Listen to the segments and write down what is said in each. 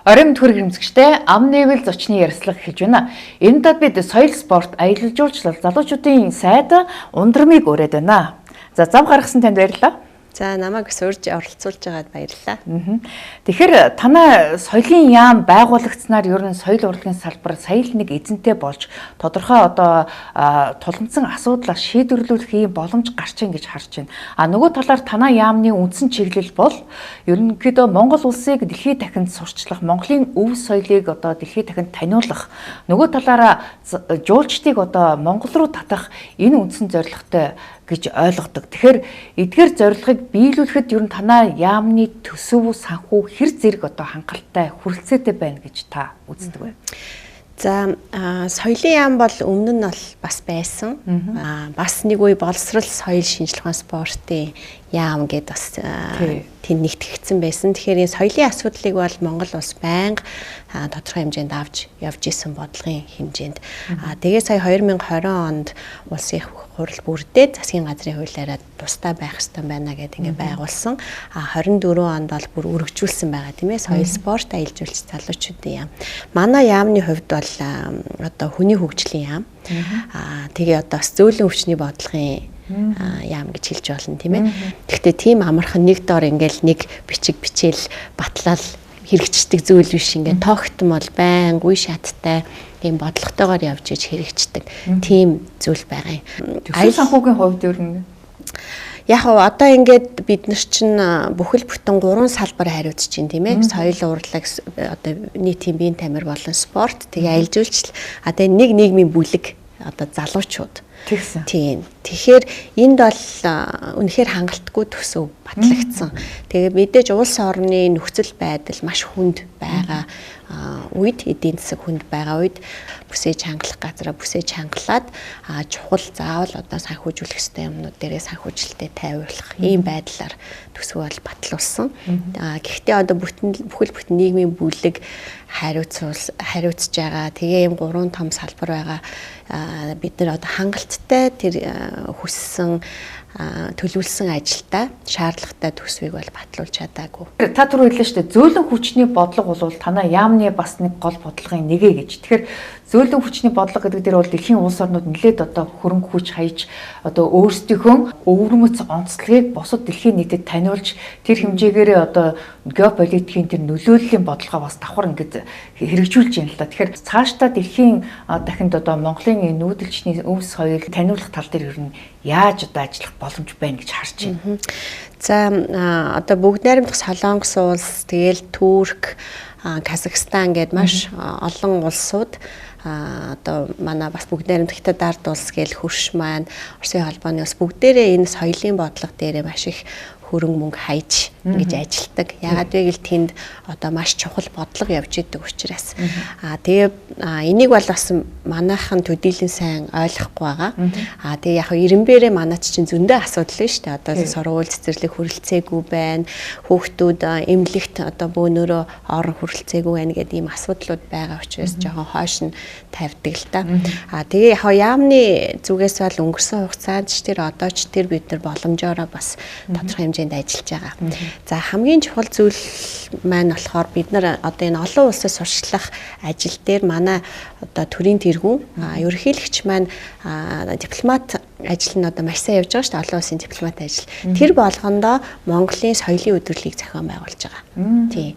Оройн төрөх хэмзэгчтэй ам нээвэл зочны ярилцлага эхэлж байна. Энэ удаад бид соёл спорт, аялал жуулчлал, залуучуудын сайд Ундрмыг ураад байна. За зав гаргасан танд баярлалаа. За намайг бас урьж оролцуулж байгаад баярлалаа. Тэгэхээр танай соёлын яам байгуулагдсанаар ер нь соёл урлагийн салбар сая л нэг эзэнтэй болж тодорхой одоо тулгамдсан асуудлаа шийдвэрлүүлэх ийм боломж гарч ийн гэж харж байна. А нөгөө талаар танай яамны үндсэн чиглэл бол ерөнхийдөө Монгол улсыг дэлхийд дахинд сурчлах, Монголын өв соёлыг одоо дэлхийд дахинд таниулах, нөгөө талаараа жуулчдыг одоо Монгол руу татах энэ үндсэн зорилготой гэж ойлгодог. Тэгэхээр эдгээр зорилгыг биелүүлэхэд ер нь танай яамны төсөв, санхүү хэр зэрэг одоо хангалттай хүрэлцээтэй байна гэж та үздэг вэ? За соёлын яам бол өмнө нь бол бас байсан. Бас нэг үе боловсрол соёл шинжилгээ ухаан спортын яам гэдээ бас тэнд нэгтгэгдсэн байсан. Тэгэхээр энэ соёлын асуудлыг бол Монгол улс байнга тодорхой хэмжээнд авч явж исэн бодлогын хэмжээнд. Тэгээ сая 2020 онд улсын хурал бүрдээд засгийн газрын хуулиараа тусдаа байх ёстой байна гэдэг ингээ байгуулсан. 24 онд бол бүр өргөжүүлсэн байгаа тийм ээ. Соёл спорт, аялал жуулчлал, залуучуудын яам. Манай яамны хувьд бол одоо хүний хөгжлийн яам. Тэгээ одоо бас зөөлөн өвчний бодлогын яам гэж хэлж болно тийм ээ. Гэхдээ тийм амархан нэг дор ингээл нэг бичиг бичээл батлал хэрэгждэг зүйл биш, ингээд тоогтон бол байн үе шаттай ийм бодлоготойгоор явж иж хэрэгждэг тийм зүйл байгаа юм. Төсөв санхүүгийн хувьд ер нь яг одоо ингээд бид нар чинь бүхэл бүтэн 3 салбар хариуцж чинь тийм ээ. Соёл урлаг, одоо нийтийн биеийн тамир болон спорт, тэгээ аялал жуулчлал, а тэгээ нэг нийгмийн бүлэг одоо залуучууд. Тэгсэн. Тийм. Тэгэхээр энд бол үнэхээр хангалтгүй төсөв батлагдсан. Тэгээ мэдээж улс орны нөхцөл байдал маш хүнд байгаа үед, эдийн засаг хүнд байгаа үед бүсээ чангалах газараа бүсээ чангалаад чухал заавал одоо санхүүжүүлэх ёстой юмнууд дээрээ санхүүжилтээ тайвуулах ийм байдлаар төсөв бол батлуулсан. Гэхдээ одоо бүхэл бүтэн нийгмийн бүлэг хариуцж байгаа. Тэгээ ийм 3 том салбар байгаа. Бид нар одоо хангалттай тэр хүссэн төлөвлөсөн ажилдаа шаардлагатай төсвийг бол батлуулж чадаагүй. Та түрүү хэллээ шүү дээ. Зөөлөн хүчний бодлого бол танай яамны бас нэг гол бодлогын нэгэ гэж. Тэгэхээр зөөлөн хүчний бодлого гэдэг дээр бол дэлхийн улс орнууд нэлээд одоо хөрөнгө хүч хайж одоо өөрсдийнхөө өвөрмөц онцлогийг бусад дэлхийн нийтэд таниулж тэр хэмжээгээрээ одоо геополитикийн тэр нөлөөллийн бодлогоо бас давхар ингэж хэрэгжүүлж байна л да. Тэгэхээр цаашдаа дэлхийн дахинд одоо Монголын энэ нүүдэлчний өв соёл таниулах тал дээр ер нь яаж одоо ажиллах боломж байна гэж харж байна. За одоо бүгд найрамдах Солонгос улс, тэгэл Турк, Казахстан гээд маш олон улсууд одоо манай бас бүгд найрамдах Хятад ард улс гээл хөрш маань Оросын холбооны улс бүгдээрээ энэ соёлын бодлого дээрээ маш их хөрөнгө мөнгө хайж ингэж ажилтдаг. Яагаад вэ гэвэл тэнд одоо маш чухал бодлого явж идэг учраас. Тэгээ энийг бол бас манайхан төдийлөн сайн ойлгохгүй байгаа. Тэгээ яг ирэмбэрээ манайч чинь зөндөө асуудал нь шүү дээ. Одоо сургууль цэцэрлэг хүрэлцээгүй байна. Хүүхдүүд эмнэлэгт одоо бөөнөрөө орон хүрэлцээгүй байна гэдэг ийм асуудлууд байгаа учраас жоохон хойш нь тавьдаг л та. Тэгээ яг яамны зүгээс бол өнгөрсөн хугацаанд ч тэр одоо ч тэр бид нар боломжоороо бас тодорхой хэмжээнд ажиллаж байгаа. За хамгийн чухал зүйл маань болохоор бид нар одоо энэ олон улсад сурчлах ажил дээр манай одоо төрийн тэргүүн ерөнхийлөгч маань дипломат ажил нь одоо маш сайн явж байгаа шүү дээ. Олон улсын дипломат ажил. Тэр болгондоо Монголын соёлын өдөрлөгийг зохион байгуулж байгаа. Тийм.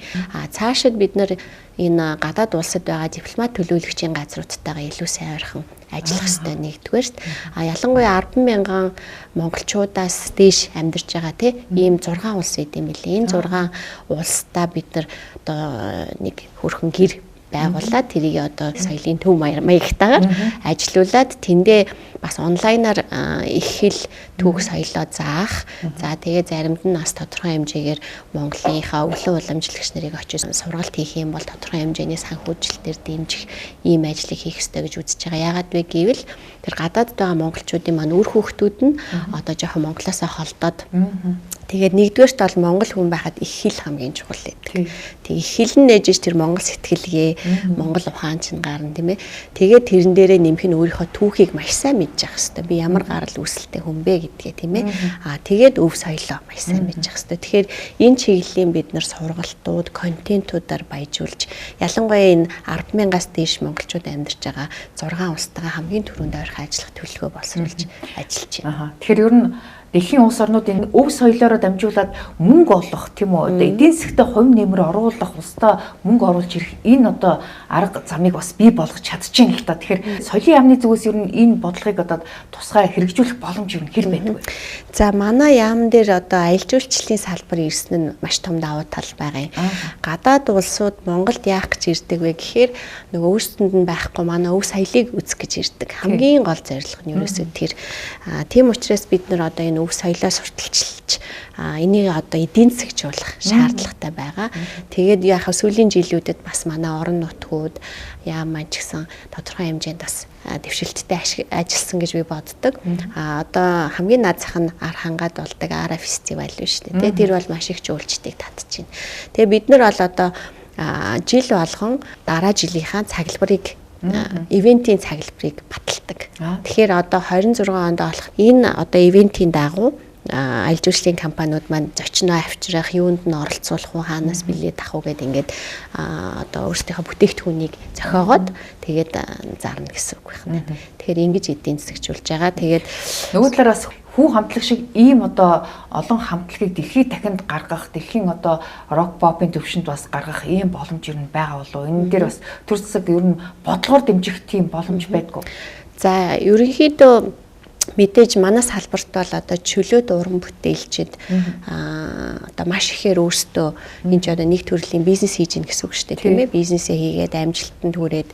Цаашид бид нар энэ гадаад улсад байгаа дипломат төлөөлөгчийн газруудтайгаа илүү сайн ойрхон ажиллах ёстой нэгдүгээрт. Ялангуяа 10,000 монголчуудаас дээш амьдарч байгаа тий ийм 6 улс идэм билээ. Энэ 6 улсдаа бид нар одоо нэг хөрхөн гэр байгуулад тэрийг одоо соёлын төв маягтайгаар ажилуулад тэндээ бас онлайнаар их хэл түүх соёлоо заах. За тэгээ заримд нь бас тодорхой хэмжээгээр Монголынхаа өвлөн уламжлагч нарыг очиж сургалт хийх юм бол тодорхой хэмжээний санхүүжилтээр дэмжих ийм ажлыг хийх ёстой гэж үзэж байгаа. Яагаад вэ гэвэл тэр гадаадд байгаа монголчуудын маань үр хүүхдүүд нь одоо жоохон Монголоосоо холдоод Тэгээд нэгдүгээрт бол монгол хүн байхад их хэл хамгийн чухал гэдэг. Тэг их хэл нь нээж тэр монгол сэтгэлгээ, монгол ухаан чинь гарна, тийм ээ. Тэгээд тэрэн дээрээ нэмэх нь өөрийнхөө түүхийг маш сайн мэдж явах хэвээр. Би ямар гарал үүсэлтэй хүн бэ гэдгээ, тийм ээ. Аа тэгээд өв соёлоо маш сайн мэдж явах хэвээр. Тэгэхээр энэ чиглэлийн бид нар сургалтууд, контентуудаар баяжуулж, ялангуяа энэ 10,000-аас дээш монголчууд амьдарч байгаа 6 улстайгаа хамгийн түрүүнд ойрхон ажиллах төлөвлөгөө боловсруулж ажиллаж байна. Тэгэхээр ер нь дэлхийн улс орнуудын өв соёлоороо дамжуулаад мөнгө олох, тийм үү, одоо эдийн засгт хувь нэмэр оруулах, улсдаа мөнгө оруулж ирэх энэ одоо арга замыг бас бий болгож чадчихээн л та. Тэгэхээр соёлын яамны зүгээс ер нь энэ бодлогыг одоо тусгай хэрэгжүүлэх боломж ер нь хэр байдаг вэ? За, манай яам дээр одоо аялал жуулчлалын салбар ирсэн нь маш том давуу тал байгаа юм. Гадаад улсууд Монголд яах гэж ирдэг вэ гэхээр нөгөө өөрсдөнд нь байхгүй манай өв соёлыг үзэх гэж ирдэг. Хамгийн гол зорилго нь ерөөсөө тэр. Тийм учраас бид нар одоо энэ өв соёлоо сурталчилж, энийг одоо эдийн засагжуулах шаардлагатай байгаа. Тэгээд яг сүүлийн жилүүдэд бас манай орон нутгууд яам маань ч гэсэн тодорхой хэмжээнд бас дэвшилттэй ажилласан гэж би боддог. А одоо хамгийн над зах нь ар хангаад болдог Ара фестивал биш үү? Тэр бол маш их жуулчдыг татж байна. Тэгээ бид нар бол одоо жил болгон дараа жилийнхаа цаглбарыг, ивентийн цаглбарыг баталдаг. Тэгэхээр одоо 26 онд болох энэ одоо ивентийн дагуу аялал жуулчлалын компаниуд маань зочноо авчрах, юунд нь оролцуулах уу, хаанаас билет авах уу гэдэг ингээд одоо өөрсдийнхөө бүтээгдэхүүнийг зохиогоод тэгээд зарна гэсэн үг байна. Тэгэхээр ингэж эдийн засагжуулж байгаа. Тэгээд нөгөө талаар бас хүү хамтлаг шиг ийм одоо олон хамтлагийг дэлхийд дахинд гаргах, дэлхийн одоо рок попын төвшөнд бас гаргах ийм боломж ер нь байгаа болов уу? Энэ дээр бас төр засаг ер нь бодлогоор дэмжих тийм боломж байдгүй. За, ерөнхийдөө мэдээж манай салбарт бол одоо чөлөөт уран бүтээлчид одоо маш ихээр өөрсдөө энэ ч одоо нэг төрлийн бизнес хийж гин гэсэн үг шүү дээ, тийм ээ, бизнесээ хийгээд амжилтанд хүрээд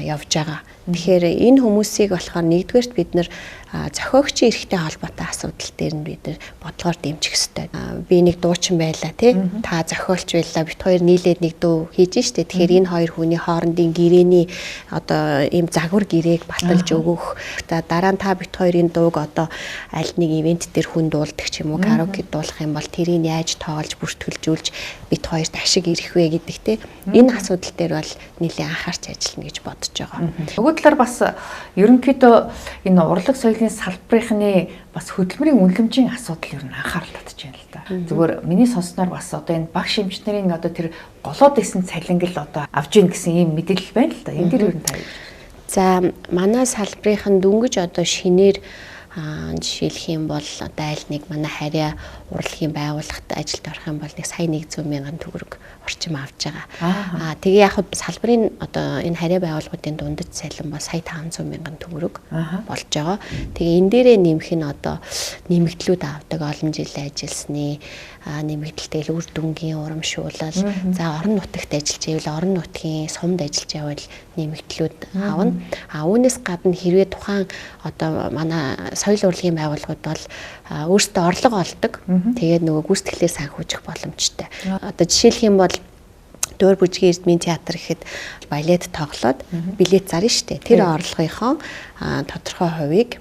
явж байгаа. Тэгэхээр энэ хүмүүсийг болохоор нэгдүгээрт бид нар зохиогчийн эрхтэй холбоотой асуудал дээр нь бид нар бодлогоор дэмжих ёстой. Би нэг дуучин байлаа, тий. Та зохиолч байлаа. Бит хоёр нийлээд нэг дуу хийж штэ. Тэгэхээр энэ хоёр хүний хоорондын гэрээний одоо ийм загвар гэрээг баталж өгөх. За, дараа нь та бит хоёрын дууг одоо аль нэг ивент дээр хүн дуулдаг ч юм уу, караоке дуулах юм бол тэрийг яаж тоолж бүртгэлжүүлж бит хоёрт ашиг ирэх вэ гэдэг, тий. Энэ асуудал дээр бол нэлээд анхаарч ажиллана гэж бодож байгаа. Нөгөө талаар бас ерөнхийдөө энэ урлаг соёлын салбарынхны бас хөдөлмөрийн үнэлэмжийн асуудал ер нь анхаарал татж байна л да. Зүгээр миний сонссноор бас одоо энэ багш эмч нарын одоо тэр голоод исэн цалинг л одоо авж ийн гэсэн ийм мэдээлэл байна л да. Энэ дээр ер нь та юу гэж? За, манай салбарынхан дөнгөж одоо шинээр, жишээлх юм бол одоо аль нэг манай харьяа урлагийн байгууллагт ажилд орох юм бол нэг сая 100 мянган төгрөг орчим авч байгаа. Аа тэгээ яг салбарын одоо энэ харьяа байгууллагуудын дундаж цалин бол сая 500 мянган төгрөг болж байгаа. Тэгээ энэ дээрээ нэмэх нь одоо нэмэгдлүүд авдаг, олон жил ажилласны нэмэгдэл, тэгэл үр дүнгийн урамшуулал, за орон нутагт ажиллаж байвал орон нутгийн сумд ажиллаж байвал нэмэгдлүүд авна. А үүнээс гадна хэрвээ тухайн одоо манай соёл урлагийн байгууллагууд бол өөрсдөө орлого олдог. Тэгээд нөгөө гүйцэтгэлээр санхүүжих боломжтой. Одоо жишээлх юм бол Дуур бүжгийн Эрдмийн театр гэхэд балет тоглоод билет зарна штэ. Тэр орлогынхоо тодорхой хувийг,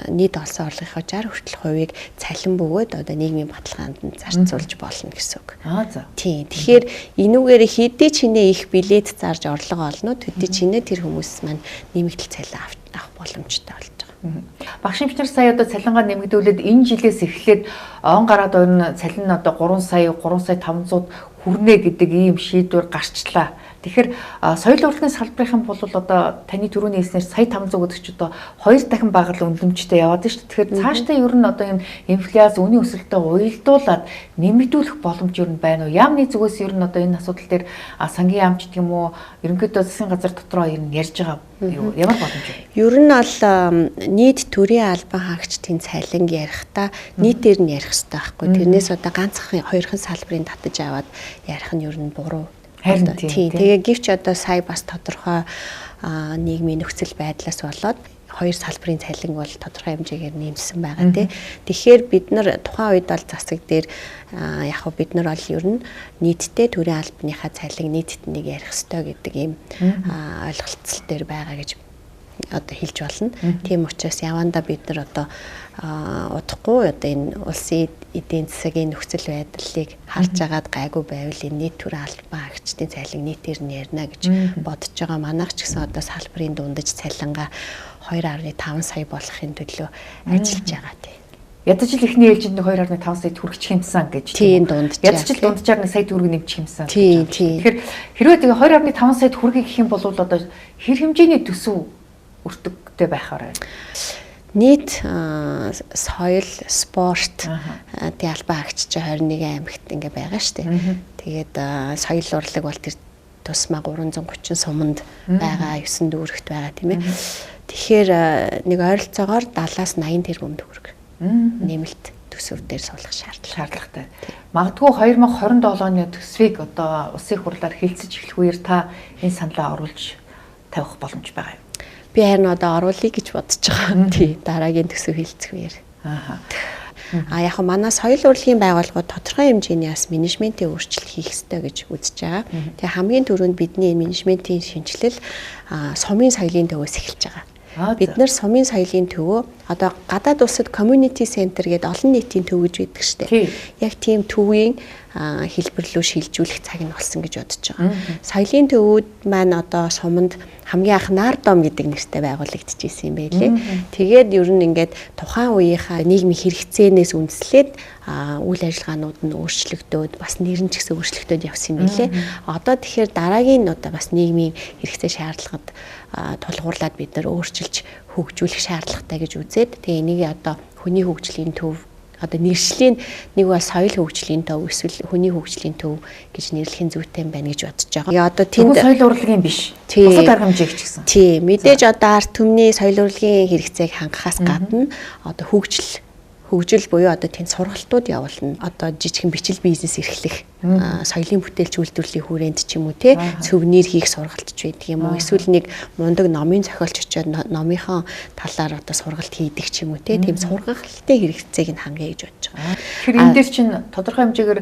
нийт олсон орлогынхоо 60 хүртэлх хувийг цалин бөгөөд одоо нийгмийн баталгаанд нь зарцуулж болно гэсэн үг. Аа за. Тийм. Тэгэхээр энүүгээр хэдий чинээ их билет зарж орлого олно, төдий чинээ тэр хүмүүс маань нэмэгдэл цалин авах боломжтой болж байгаа. Багш эмчнэр сая одоо цалингаа нэмэгдүүлээд энэ жилээс эхлээд он гараад энэ цалин нь одоо 3 сая 3 сая 500 хүрнэ гэдэг ийм шийдвэр гарчлаа. Тэгэхээр соёл урлагийн салбарын бол одоо таны түрүүний хэлснээр сая 500 гэдэг чи одоо 2 дахин бага л үнэлэмжтэй яваад шүү дээ. Тэгэхээр цаашдаа ер нь одоо энэ инфляц, үнийн өсөлтөд уялдуулаад нэмэгдүүлэх боломж ер нь байна уу? Яамны зүгээс ер нь одоо энэ асуудал дээр сангийн яам ч гэдэг юм уу, ерөнхийдөө засгийн газар дотроо ер нь ярьж байгаа юу, ямар боломж вэ? Ер нь бол нийт төрийн албан хаагчдын цалинг ярихдаа нийтээр нь ярих хэрэгтэй байхгүй. Тэрнээс одоо ганцхан хоёрхан салбарын татаж аваад ярих нь ер нь буруу. Харин тийм. Тэгээ гэвч одоо сая бас тодорхой нийгмийн нөхцөл байдлаас болоод хоёр салбарын цалин бол тодорхой хэмжээгээр нэмсэн байгаа, тий. Тэгэхээр бид нар тухайн үед бол засаг дээр яг хөө бид нар бол ер нь нийтдээ төрийн албаныхаа цалин нийтд нэг ярих ёстой гэдэг ийм ойлголцол дээр байгаа гэж одоо хэлж болно. Тийм учраас явандаа бид нар одоо удахгүй одоо энэ улсын эдийн засгийн нөхцөл байдлыг харж агаад гайгүй байвал энэ нийт төр албан хаагчдын цалин нийтээр нь ярина гэж бодож байгаа. Манайх ч гэсэн одоо салбарын дундаж цалингаа 2.5 сая болохын төлөө ажиллаж байгаа тий. Ядаж л эхний ээлжинд 2.5 сая төгрөгч хэмсэн гэж. Тийм дунджаар. Ядаж л дунджаар 1 сая төгрөг нэмчих юмсан. Тийм тийм. Тэгэхээр хэрвээ тэгээ 2.5 сая төгрөгийг гэх юм бол одоо хэр хэмжээний төсөв өртөгтэй байхаар байна? Нийт соёл, спорт тий албан хаагч чи 21 аймагт ингээ байгаа штэ. Тэгээд соёл урлаг бол тэр тусмаа 330 суманд байгаа, 9 дүүрэгт байгаа тийм ээ. Тэгэхээр нэг ойролцоогоор 70-аас 80 тэрбум төгрөг нэмэлт төсөв дээр суулгах шаардлагатай. Магадгүй 2027 оны төсвийг одоо улсын хурлаар хэлцэж эхлэх үеэр та энэ саналаа оруулж тавих боломж байгаа юм? Би харин одоо оруулъя гэж бодож байгаа. Тий, дараагийн төсөв хэлцэх үеэр. А яг нь манай соёл урлагийн байгууллагууд тодорхой хэмжээний бас менежментийн өөрчлөлт хийх ёстой гэж үзэж байгаа. Тэгээ хамгийн түрүүнд бидний энэ менежментийн шинэчлэл сумын соёлын төвөөс эхэлж байгаа. Бид нар сумын соёлын төвөө одоо гадаад улсад community center гэдэг олон нийтийн төв гэж байдаг шүү дээ. Яг тийм төвийн хэлбэр рүү шилжүүлэх цаг нь болсон гэж бодож байгаа. Соёлын төвүүд маань одоо суманд хамгийн анх Нардом гэдэг нэртэй байгуулагдчихсэн юм байлээ. Тэгээд ер нь ингээд тухайн үеийнхаа нийгмийн хэрэгцээнээс үндэслээд үйл ажиллагаанууд нь өөрчлөгдөөд бас нэр нь ч гэсэн өөрчлөгдөд явсан юм байлээ. Одоо тэгэхээр дараагийн одоо бас нийгмийн хэрэгцээ шаардлагад тулгуурлаад бид нар өөрчилж хөгжүүлэх шаардлагатай гэж үзээд тэгээ энийг одоо хүний хөгжлийн төв одоо нэршлийн нэг бол соёл хөгжлийн төв эсвэл хүний хөгжлийн төв гэж нэрлэх нь зүйтэй юм байна гэж бодож байгаа. Тэгээ одоо тэнд соёл урлагийн биш. Бусад арга хэмжээг ч гэсэн. Тий, мэдээж одоо ард түмний соёл урлагийн хэрэгцээг хангахаас гадна одоо хөгжил буюу одоо тэнд сургалтууд явуулна. Одоо жижигхэн бичил бизнес эрхлэх, соёлын бүтээлч үйлдвэрлэлийн хүрээнд ч юм уу те сувенир хийх сургалт ч байдаг юм уу. Эсвэл нэг мундаг номын зохиолч очиод номынхоо талаар одоо сургалт хийдэг ч юм уу те. Тийм сургалтын хэрэгцээг нь хангая гэж бодож байгаа. Тэгэхээр энэ дээр чинь тодорхой хэмжээгээр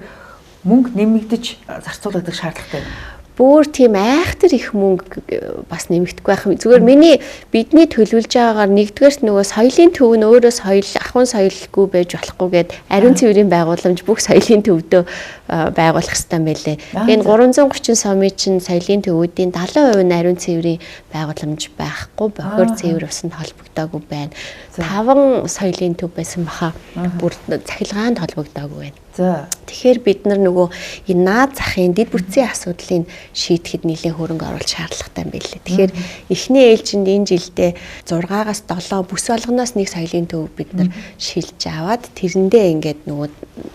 мөнгө нэмэгдэж зарцуулагдах шаардлагатай юм. Бүр тийм айхтар их мөнгө бас нэмэгдэхгүй байх юм. Зүгээр бидний төлөвлөж байгаагаар нэгдүгээрт нөгөө соёлын төв нь өөрөө соёл, ахуйн соёлгүй байж болохгүй гээд ариун цэврийн байгууламж бүх соёлын төвдөө байгуулах хэрэгтэй юм байлээ. Энэ 330 сумын чинь соёлын төвүүдийн 70% нь ариун цэврийн байгууламж байхгүй, бохир цэвэр усанд холбогдоогүй байна. 5 соёлын төв байсан баха бүр цахилгаанд холбогдоогүй байна. Тэгэхээр бид нар нөгөө энэ наад захын дэд бүтцийн асуудлыг шийдэхэд нэлээд хөрөнгө оруулах шаардлагатай юм билээ. Тэгэхээр эхний ээлжинд энэ жилдээ 6-аас 7 бүс болгоноос нэг соёлын төв бид нар шилж аваад тэрэндээ ингээд нөгөө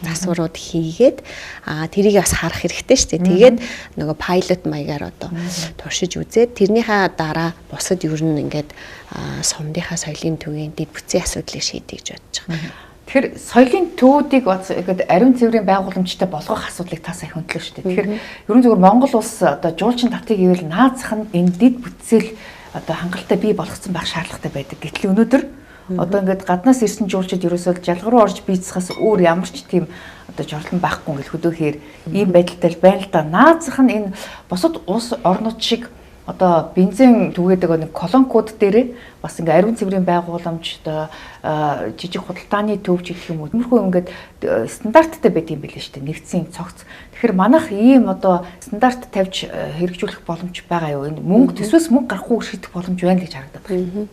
засварууд хийгээд тэрийг бас харах хэрэгтэй шүү дээ. Тэгээд нөгөө пайлот маягаар одоо туршиж үзээд тэрнийхээ дараа бусад ер нь ингээд сумдынхаа соёлын төвийн дэд бүтцийн асуудлыг шийдье гэж бодож байгаа. Тэгэхээр соёлын төвүүдийг бас ингээд ариун цэврийн байгууламжтай болгох асуудлыг та сая хөндлөө шүү дээ. Тэгэхээр ерөн зүгээр Монгол улс одоо жуулчин татыг ивэл наад зах нь энэ дэд бүтцэл одоо хангалттай бий болгоцсон байх шаардлагатай байдаг. Гэтэл өнөөдөр одоо ингээд гаднаас ирсэн жуулчид ерөөсөө жалгар руу орж бийцхээс өөр ямар ч тийм одоо жорлон байхгүй ингээд хөдөөхөр ийм байдалтай л байна л да. Наад зах нь энэ бусад улс орнууд шиг одоо бензин түгээдэг нэг колонкууд дээрээ бас ингээ ариун цэврийн байгууламж одоо жижиг худалдааны төв ч гэх юм уу тиймэрхүү ингээд стандарттай байдаг юм билээ шүү дээ, нэгдсэн цогц. Тэгэхээр манайх ийм одоо стандарт тавьж хэрэгжүүлэх боломж байгаа юу? Энэ мөнгө төсвөөс мөнгө гарахгүй шийдэх боломж байна гэж харагдаад байна.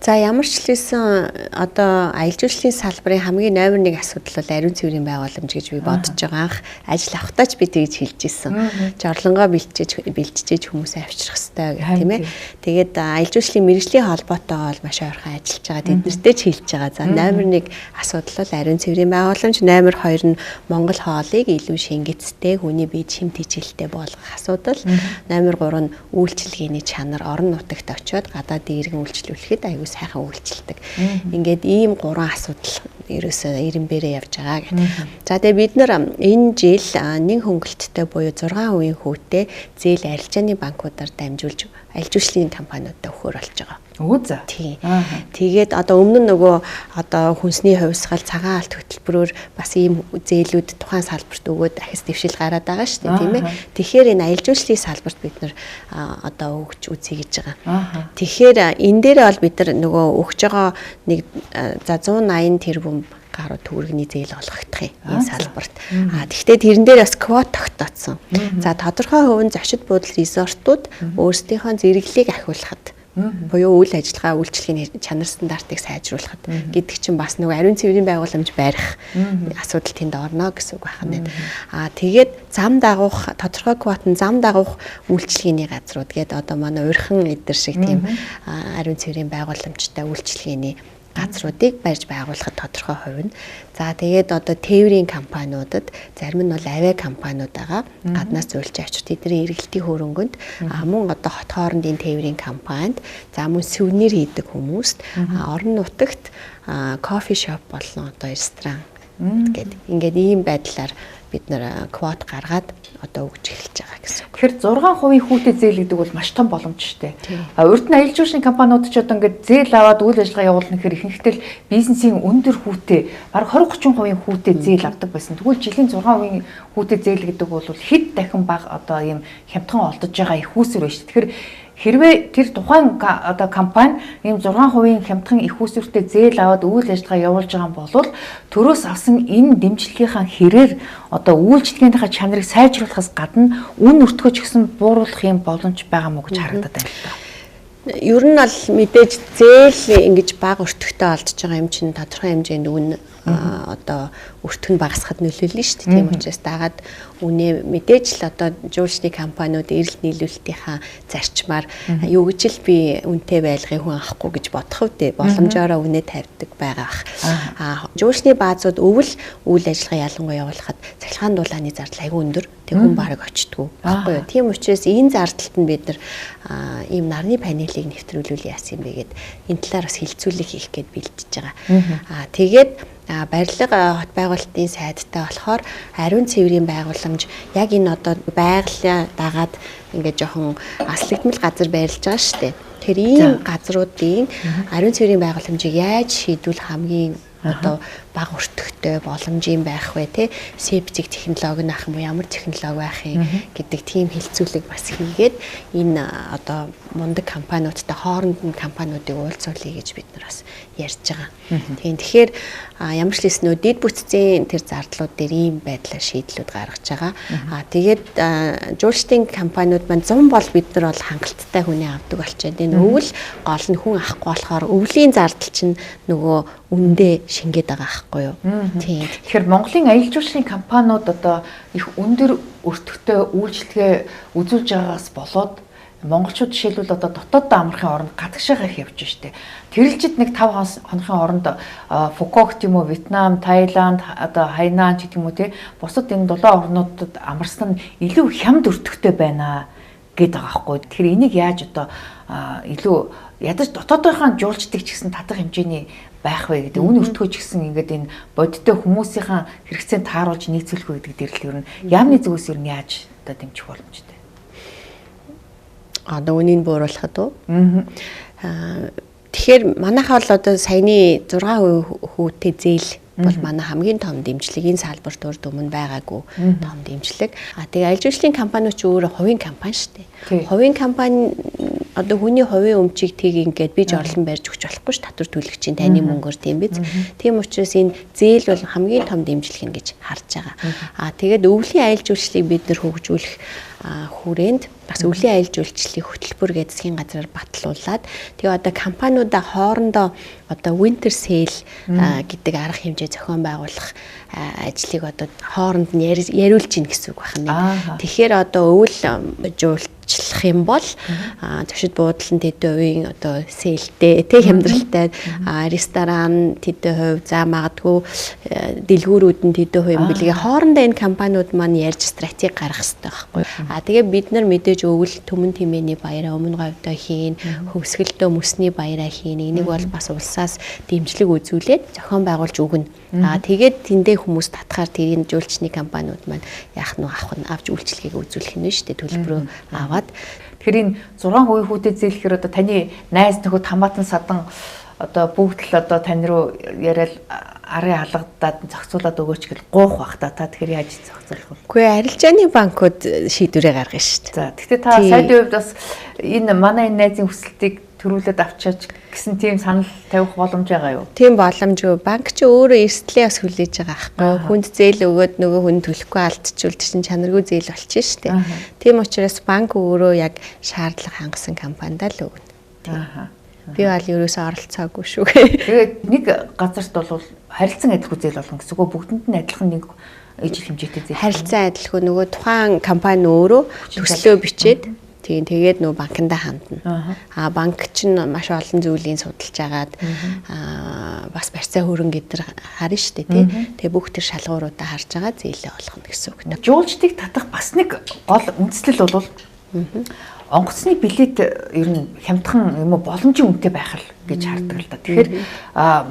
За ямар ч л байсан одоо аялал жуулчлалын салбарын хамгийн номер 1 асуудал бол ариун цэврийн байгууламж гэж би бодож байгаа. Анх ажил авахтаа ч би тэгж хэлж ирсэн. Жорлонгоо бэлтжиж хүмүүсээ авчрах хэрэгтэй гэх тийм ээ. Тэгээд аялал жуулчлалын мэргэжлийн холбоотойгоо бол маш ойрхон ажиллаж байгаа. Тэднэртэй ч хэлж байгаа. За номер 1 асуудал бол ариун цэврийн байгууламж, номер 2 нь Монгол хоолыг илүү шингэцтэй, хүний бие шим тэжээлтэй болгох асуудал, номер 3 нь үйлчилгээний чанар орон нутагт очиод гадаад иргэн үйлчлүүлэхэд аюул сайхан үйлчилдэг. Ингээд ийм гурван асуудал ерөөсөө эренбэрээ явж байгаа гэх. За тэгээ бид нар энэ жил нэг хөнгөлөлттэй буюу 6% хүүтэй зээл арилжааны банкудаар дамжуулж аялал жуулчлалын компаниудад өгөхөр болж байгаа. Өө за. Тий. Тэгээд одоо өмнө нь нөгөө одоо хүнсний хувьсгал, цагаан алт хөтөлбөрөөр бас ийм зээлүүд тухайн салбарт өгөөд ахис дэвшил гараад байгаа шүү дээ, тийм ээ. Тэгэхээр энэ аялал жуулчлалын салбарт бид нар одоо өгч үзье гэж байгаа. Тэгэхээр энэ дээр бол бид нар нөгөө өгч байгаа нэг за 180 тэрбум гаруй төгрөгийн зээл олгогдох юм энэ салбарт. Тэгэхдээ тэрэн дээр бас квот тогтооцсон. За тодорхой хувь нь зочид буудал резортууд өөрсдийнхөө зэрэглэлийг ахиулахад буюу үйл ажиллагаа үйлчлэгийн чанар стандартыг сайжруулахад гэдэг чинь бас нөгөө ариун цэврийн байгууламж барих асуудал тэнд орно гэсэн үг байна. Тэгээд зам дагуух тодорхой квот нь зам дагуух үйлчлэгээний газрууд гэдэг одоо манай урхан эдэр шиг тийм ариун цэврийн байгууламжтай үйлчлэгээний газруудыг барьж байгуулахад тодорхой хувь нь. За тэгээд одоо тээврийн компаниудад зарим нь бол авиа компаниуд байгаа. Гаднаас зөвлөж авчир тэдний эргэлтийн хөрөнгөнд мөн одоо хот хоорондын тээврийн компанид, за мөн сувенир хийдэг хүмүүст, орон нутагт кофе шоп болон одоо ресторан гэдэг ингээд ийм байдлаар бид нэр квот гаргаад одоо өгж эхэлж байгаа гэсэн үг. Тэгэхээр 6% хүүтэй зээл гэдэг бол маш том боломж шүү дээ. Урд нь аялал жуулчлалын компаниуд ч одоо ингээд зээл аваад үйл ажиллагаа явуулна гэхээр ихэнхдээ л бизнесийн өндөр хүүтэй бараг 20-30% хүүтэй зээл авдаг байсан. Тэгвэл жилийн 6% хүүтэй зээл гэдэг бол хэд дахин бага одоо ийм хямдхан олдож байгаа их үүсвэр байна шүү дээ. Тэгэхээр хэрвээ тэр тухайн одоо компани ийм 6% хямдхан их үүсвэртэй зээл аваад үйл ажиллагаа явуулж байгаа юм бол төрөөс авсан энэ дэмжлэгийнхаа хэрээр одоо үйлчлэгээнийхээ чанарыг сайжруулахаас гадна үн өртгөө ч гэсэн бууруулах юм боломж байгаа мó гэж харагдаад байна л да. Ер нь бол мэдээж зээл ингэж бага өртөгтэй олдож байгаа юм чинь тодорхой хэмжээнд үн одоо өртөг нь багасхад нөлөөлнө шүү дээ. Тийм учраас дагаад үнэ мэдээж л одоо жуулчны компаниуд эрэлт нийлүүлэлтийнхаа зарчмаар юу гэж л би үнэтэй байлгыг хүн авахгүй гэж бодох үедээ боломжоороо үнэ тавьдаг байгаа бах. Жуулчны баазууд өвөл үйл ажиллагаа ялангуяа явуулахад цахилгаан дулааны зардал айгүй өндөр. Тэг хүн бараг очтгүй байхгүй юу. Тийм учраас энэ зардалт нь бид нар ийм нарны панелийг нэвтрүүлүүл яасан юм бэ гэд энэ талаар бас хилцүүлэг хийх гээд бэлтэж байгаа. Тэгээд барилга хот байгуулалтын сайдтай болохоор ариун цэврийн байгууламж яг энэ одоо байгалийн дагаад ингээд жоохон аслагдмал газар байрлаж байгаа шүү дээ. Тэгэхээр ийм газруудын ариун цэврийн байгууламжийг яаж шийдвэл хамгийн одоо бага өртөгтэй боломжийн байх вэ те септик технологи нь ах юм уу ямар технологи байх юм гэдэг тийм хилцүүлэг бас хийгээд энэ одоо мундаг компаниудтай хооронд нь компаниудыг уулзуулъя гэж бид нар бас ярьж байгаа. Тийм тэгэхээр ямар ч хэлсэн нөө дэд бүтцийн тэр зардлууд дээр ийм байдлаар шийдлүүд гаргаж байгаа. Тэгээд жуулчдын компаниуд маань 100 бол бид нар бол хангалттай хүнээ авдаг болчиход энэ өвөл гол нь хүн авахгүй болохоор өвлийн зардал чинь нөгөө үндэ шингээд байгаа байхгүй юу. Тийм. Тэгэхээр Монголын аялал жуулчлалын компаниуд одоо их өндөр өртөгтэй үйлчлэгээ үзүүлж байгаагаас болоод монголчууд жишээлбэл одоо дотооддоо амрахын оронд гадагшаага их явж штэ. Тэрэлжид нэг 5 хоногийн оронд Фукок тийм үү, Вьетнам, Таиланд, одоо Хайнан ч гэдэг юм уу те бусад энэ 7 орнуудад амарсан нь илүү хямд өртөгтэй байна гэдэг байгаа байхгүй. Тэгэхээр энийг яаж одоо илүү ядаж дотоодынхаа жуулчдыг ч гэсэн татах хэмжээний байх вэ гэдэг үн өртгөө ч гэсэн ингээд энэ бодиттой хүмүүсийн хэрэгцээнд тааруулж нийцүүлэх вэ гэдэг дээр л ер нь яамны зүгээс ер нь яаж одоо дэмжих боломжтой. Одоо үнийг бууруулахад уу? Тэгэхээр манайхаа бол одоо саяны 6% хүүтэй зээл бол манай хамгийн том дэмжлэг энэ салбарт урд өмнө байгаагүй том дэмжлэг. Тэгээ аялал жуулчлалын компаниуд ч өөрөө хувийн компани шүү дээ. Хувийн компани одоо хүний хувийн өмчийг тийг ингээд би жорлон барьж өгч болохгүй ш татвар төлөгчийн таны мөнгөөр тийм биз. Тийм учраас энэ зээл бол хамгийн том дэмжлэг нь гэж харж байгаа. Тэгээд өвлийн аялал жуулчлалыг бид нэр хөгжүүлэх хүрээнд бас өвлийн аялал жуулчлалын хөтөлбөр гэдэг засгийн газраар батлуулаад тэгээ одоо компаниудаа хоорондоо одоо winter sale гэдэг арга хэмжээ зохион байгуулах ажлыг одоо хооронд нь яриулж гин гэсэн үг байна. Тэгэхээр одоо өвөл жуулчлах юм бол зочид буудлын тэдэн хувийн одоо сэлтэй тэ хямдралтай, ресторан тэдэн хувь, за магадгүй дэлгүүрүүд нь тэдэн хувийн бэлгээ хоорондоо энэ компаниуд маань ярьж стратеги гаргах хэрэгтэй байхгүй. Тэгээ бид нар мэдээж өвөл түмэн тэмээний баяраа өмнө говьдоо хийн, хөвсгөлдөө мөсний баяраа хийн. Энийг бол бас улсаас дэмжлэг үзүүлээд зохион байгуулж өгнө. Тэгээд тэндээ хүмүүс татхаар тэрийн жуулчны компаниуд маань яах нь авах нь авч үйлчилгээг үзүүлэх нь шүү дээ төлбөрөө аваад. Тэгэхээр энэ 6% хүүтэй зээлэхээр одоо таны найз нөхөд хамаатан садан одоо бүгд л одоо тань руу яриад арын алгадаад зохицуулаад өгөөч гэл гуух бах та. Тэгэхээр яаж зохицуулах вэ? Үгүй арилжааны банкуд шийдвэрээ гаргана шүү дээ. За тэгтээ та сайдын хувьд бас энэ манай энэ найзын хүсэлтийг төрүүлээд авчаач гэсэн тийм санал тавих боломж байгаа юу? Тийм боломжгүй. Банк чи өөрөө эрсдлээ бас хүлээж байгаа байхгүй юу? Хүнд зээл өгөөд нөгөө хүн төлөхгүй алдчихвал чинь чанаргүй зээл болчих шүү дээ. Тийм учраас банк өөрөө яг шаардлага хангасан компанидаа л өгнө. Аа. Би бол ерөөсөө оролцоогүй шүү. Тэгээд нэг газарт бол харилцан адилгүй зээл болгоно гэсэн үг үү? Бүгдэнд нь адилхан нэг ижил хэмжээтэй зээл. Харилцан адилгүй нөгөө тухайн компани өөрөө төслөө бичээд тийм тэгээд нөгөө банкндаа хандна. Аа банк чинь маш олон зүйлийн судалж агаад бас барьцаа хөрөнгө гэдэр харна шүү дээ тий. Тэгээ бүх тэр шалгууруудаа харж байгаа зээлээ олгоно гэсэн үг. Жуулчдыг татах бас нэг гол үндслэл бол онгоцны билет ер нь хямдхан юм уу боломжийн үнэтэй байх л гэж хардаг л да. Тэгэхээр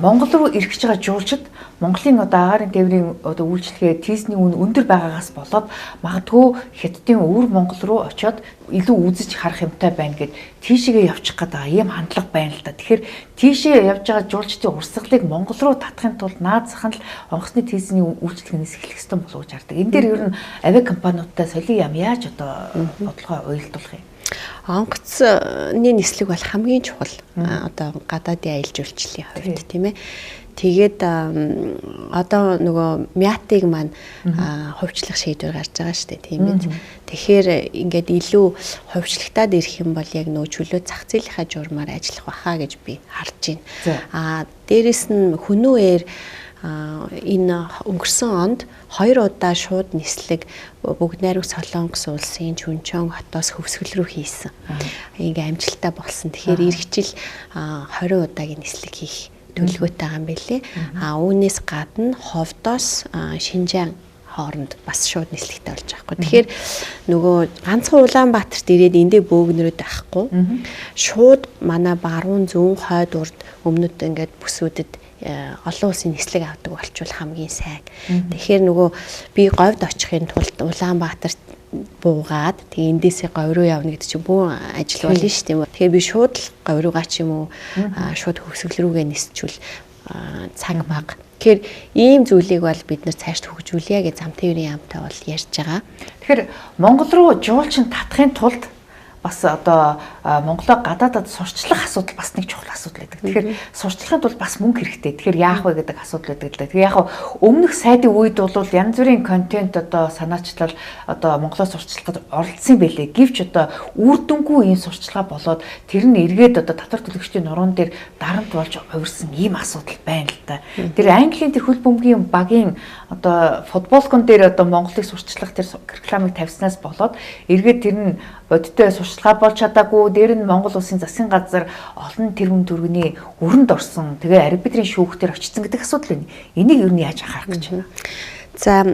Монгол руу ирэх гэж байгаа жуулчид Монголын одоо агаарын тээврийн одоо үйлчилгээ тийзний үн өндөр байгаагаас болоод магадгүй Хятадын өвөр Монгол руу очиод илүү үзэж харах юмтай байна гэд тийшээгээ явчих гээд байгаа ийм хандлага байна л да. Тэгэхээр тийшээ явж байгаа жуулчдын урсгалыг Монгол руу татахын тулд наад зах нь л онгоцны тийзний үйлчилгээнээс эхлэх ёстой болов уу гэж хардаг. Энэ дээр ер нь авиа компаниудтай соёлын яам яаж одоо бодлогоо уялдуулах юм? Онгоцны нислэг бол хамгийн чухал одоо гадаадын аялал жуулчлалын хувьд тийм ээ. Тэгээд одоо нөгөө Мятыг маань хувьчлах шийдвэр гарч байгаа шүү дээ тийм ээ. Тэгэхээр ингээд илүү хувьчлагтаад ирэх юм бол яг нөгөө чөлөө зах зээлийнхаа журмаар ажиллах баха гэж би харж байна. Аа дээрэс нь хөнөө ээр энэ өнгөрсөн онд 2 удаа шууд нислэг Бүгд найрамдах Солонгос улсын Чүнчон хотоос хөвсгөл рүү хийсэн. Ингээ амжилттай болсон. Тэгэхээр ирэх жил 20 удаагийн нислэг хийх төлөвлөгөөтэй байгаа юм билээ. А үүнээс гадна Ховдоос Шинжаан хооронд бас шууд нислэгтэй болж байгаа хгүй. Тэгэхээр нөгөө ганцхан Улаанбаатарт ирээд эндээ бөөгнөрөөд байхгүй. Шууд манай баруун зүүн хойд урд өмнөд ингээд бүсүүдэд олон улсын нислэг авдаг болчвол хамгийн сайн. Тэгэхээр нөгөө би говьд очихын тулд Улаанбаатарт буугаад тэгээ эндээсээ говь руу явна гэдэг чинь бүү ажил болно шүү дээ. Тэгэхээр би шууд л говь руугаа ч юм уу шууд хөвсгөл рүүгээ нисчүүл цаг баг. Тэгэхээр ийм зүйлийг бол бид нар цааш хөгжүүлье гэж зам тээврийн яамтай бол ярьж байгаа. Тэгэхээр Монгол руу жуулчин татахын тулд бас одоо Монголоо гадаадад сурчлах асуудал бас нэг чухал асуудал байдаг. Тэгэхээр сурчлахын тулд бас мөнгө хэрэгтэй. Тэгэхээр яах вэ гэдэг асуудал байдаг л да. Тэгэхээр яг өмнөх сайдын үед бол янз бүрийн контент одоо санаачлал одоо Монголоо сурчлахад оролцсон байлээ. Гэвч одоо үр дүнгүй ийм сурчлагаа болоод тэр нь эргээд одоо татвар төлөгчдийн нуруунд дээр дарамт болж хувирсан ийм асуудал байна л да. Тэр Английн тэр хөл бөмбөгийн багийн одоо футболкон дээр одоо Монголыг сурчлах тэр рекламыг тавьснаас болоод эргээд тэр нь бодиттой сурчлагаа болж чадаагүй, дээр нь Монгол улсын засгийн газар олон тэрбум төгрөгийн өрөнд орсон. Тэгээ арбитрийн шүүхтэр очсон гэдэг асуудал байна. Энийг ер нь яаж анхаарах гэж байна? За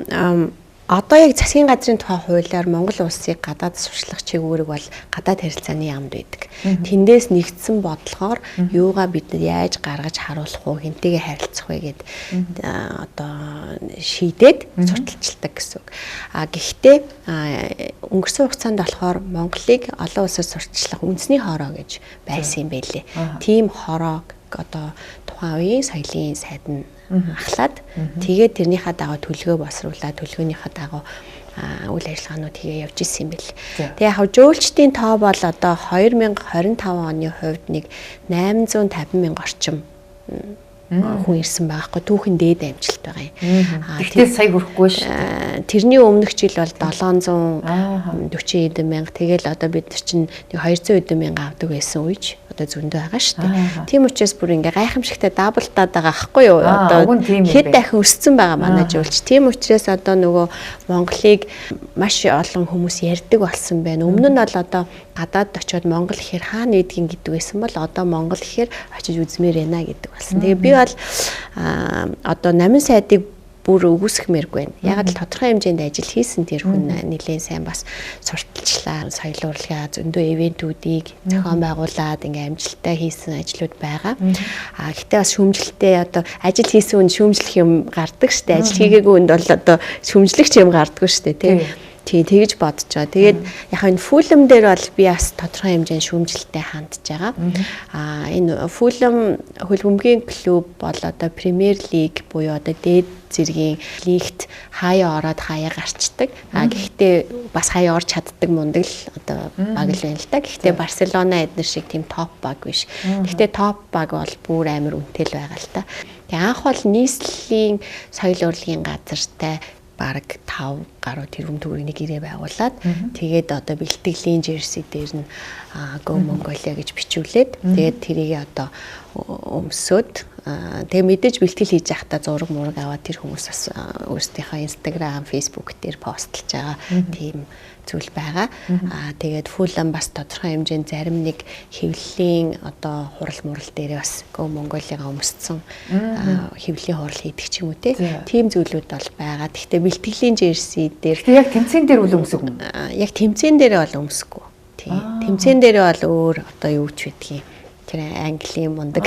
одоо яг засгийн газрын тухай хуулиар Монгол улсыг гадаад сурчлах чиг үүрэг бол гадаад харилцааны яамд байдаг. Тэндээс нэгдсэн бодлогоор юугаа бид нар яаж гаргаж харуулах уу, хэнтэйгээ харилцах вэ гэд одоо шийдээд сурталчилдаг гэсэн үг. А гэхдээ өнгөрсөн хугацаанд болохоор Монголыг олон улсад сурталчлах үндэсний хороо гэж байсан юм байлээ. Тийм хороог одоо тухайн үеийн соёлын сайд нь ахлаад тэгээд тэрнийхээ дагуу төлгөө босруулаад төлгөөнийхөө дагуу үйл ажиллагаанууд хийгээ явж исэн юм бэл. Тэгээ яг жөөлчдийн тоо бол одоо 2025 оны хувьд нэг 850 мянга орчим хүн ирсэн байгаа хгүй, түүхэн дээд амжилт байгаа юм. Гэхдээ сая хүрэхгүй шүү дээ. Тэрний өмнөх жил бол 740 хэдэн мянга, тэгэл одоо бид нар чинь нэг 200 хэдэн мянга авдаг байсан үеч одоо зөндөө байгаа шүү дээ. Тийм учраас бүр ингээ гайхамшигтай даблтаад байгаа хгүй юу? Одоо хэд дахин өссөн байгаа манай жуулч. Тийм учраас одоо нөгөө Монголыг маш олон хүмүүс ярьдаг болсон байна. Өмнө нь бол одоо гадаад очиод Монгол ихээр хаана нэгдгин гэдэг байсан бол одоо Монгол ихээр очиж үзмээр байна гэдэг болсон. Тэгээ би бол одоо намын сайдыг бүр үгүйсгэмээргүй байна. Яг л тодорхой хэмжээнд ажил хийсэн тэр хүн нэлээд сайн бас сурталчлаа, соёл урлагаа зөндөө ивентүүдийг зохион байгуулад ингээ амжилттай хийсэн ажлууд байгаа. А гэтээ бас шүүмжлэлтэй, одоо ажил хийсэн хүн шүүмжлэх юм гардаг штэ. Ажил хийгээгүй хүнд бол одоо шүүмжлэх юм гардаггүй штэ, тий. Тий, тэгж бодож байгаа. Тэгээд яг энэ Фулэм дээр бол би бас тодорхой хэмжээний шүүмжлэлтэй хандж байгаа. Энэ Фулэм хөлбөмбөгийн клуб бол одоо Премьер лиг буюу одоо дээд зэргийн лигт хаяа ороод хаяа гарчдаг. Гэхдээ бас хаяа орж чаддаг мундаг л одоо баг л байна л да. Гэхдээ Барселона эднэр шиг тийм топ баг биш. Гэхдээ топ баг бол бүр амар үнэтэй л байгаа л та. Тэгээ анх бол нийслэлийн соёл урлагийн газартай бараг 5 гаруй тэрбум төгрөгийн гэрээ байгуулад тэгээд одоо бэлтгэлийн жерси дээр нь Go Mongolia гэж бичүүлээд тэгээд тэрийг одоо өмсөөд тэгээ мэдээж бэлтгэл хийж байхдаа зураг мураг аваад тэр хүмүүс бас өөрсдийнхөө Instagram, Facebook дээр постлж байгаа тийм зүйл байгаа. Тэгээд Fulham бас тодорхой хэмжээнд зарим нэг хэвлэлийн одоо хурал мурал дээрээ бас Go Mongolia-га өмссөн хэвлэлийн хурал хийдэг ч юм уу те. Тийм зүйлүүд бол байгаа. Гэхдээ бэлтгэлийн жерси дээр яг тэмцээн дээр үл өмсөг юм. Яг тэмцээн дээрээ бол өмсөхгүй. Тий. Тэмцээн дээрээ бол өөр одоо юу ч байдгийг. Тэр Английн мундаг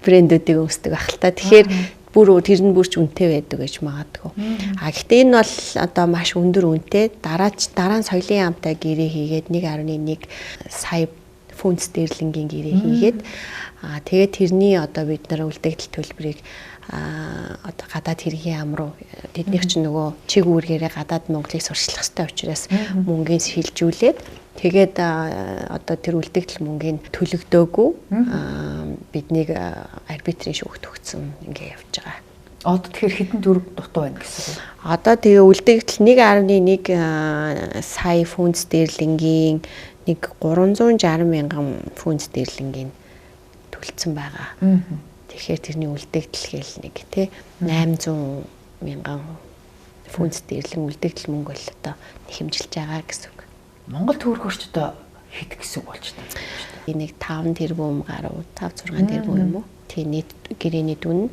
брэндүүдийг өмсдөг байх л та. Тэгэхээр бүр тэр нь бүрч үнэтэй байдаг гэж магадгүй. Гэхдээ энэ бол одоо маш өндөр үнэтэй. Дараа нь соёлын яамтай гэрээ хийгээд 1.1 сая фунт стерлингийн гэрээ хийгээд тэгээд тэрний одоо бид нар үлдэгдэл төлбөрийг одоо гадаад хэргийн яам руу тэднийх чинь нөгөө чиг үүргээрээ гадаад Монголыг сурчлах хэрэгтэй учраас мөнгөний шилжүүлээд тэгээд одоо тэр үлдэгдэл мөнгийг төлөгдөөгүй биднийг арбитрийн шүүхт өгсөн ингээ явж байгаа. Одоо тэгэхээр хэдэн төгрөг дутуу байна гэсэн үг? Одоо тэгээ үлдэгдэл 1.1 сая фунт стерлингийн нэг 360 мянган фунт стерлингийн төлцсөн байгаа. Тэгэхээр тэрний үлдэгдэл гээл нэг тий 800 мянган фунт стерлинг үлдэгдэл мөнгө бол одоо нэхэмжилж байгаа гэсэн үг. Монгол төгрөгөөр ч одоо хэд гэсэн үг болж байна. Нэг 5 тэрбум гаруй 5 6 тэрбум юм уу? Тий нийт гэрээний дүн.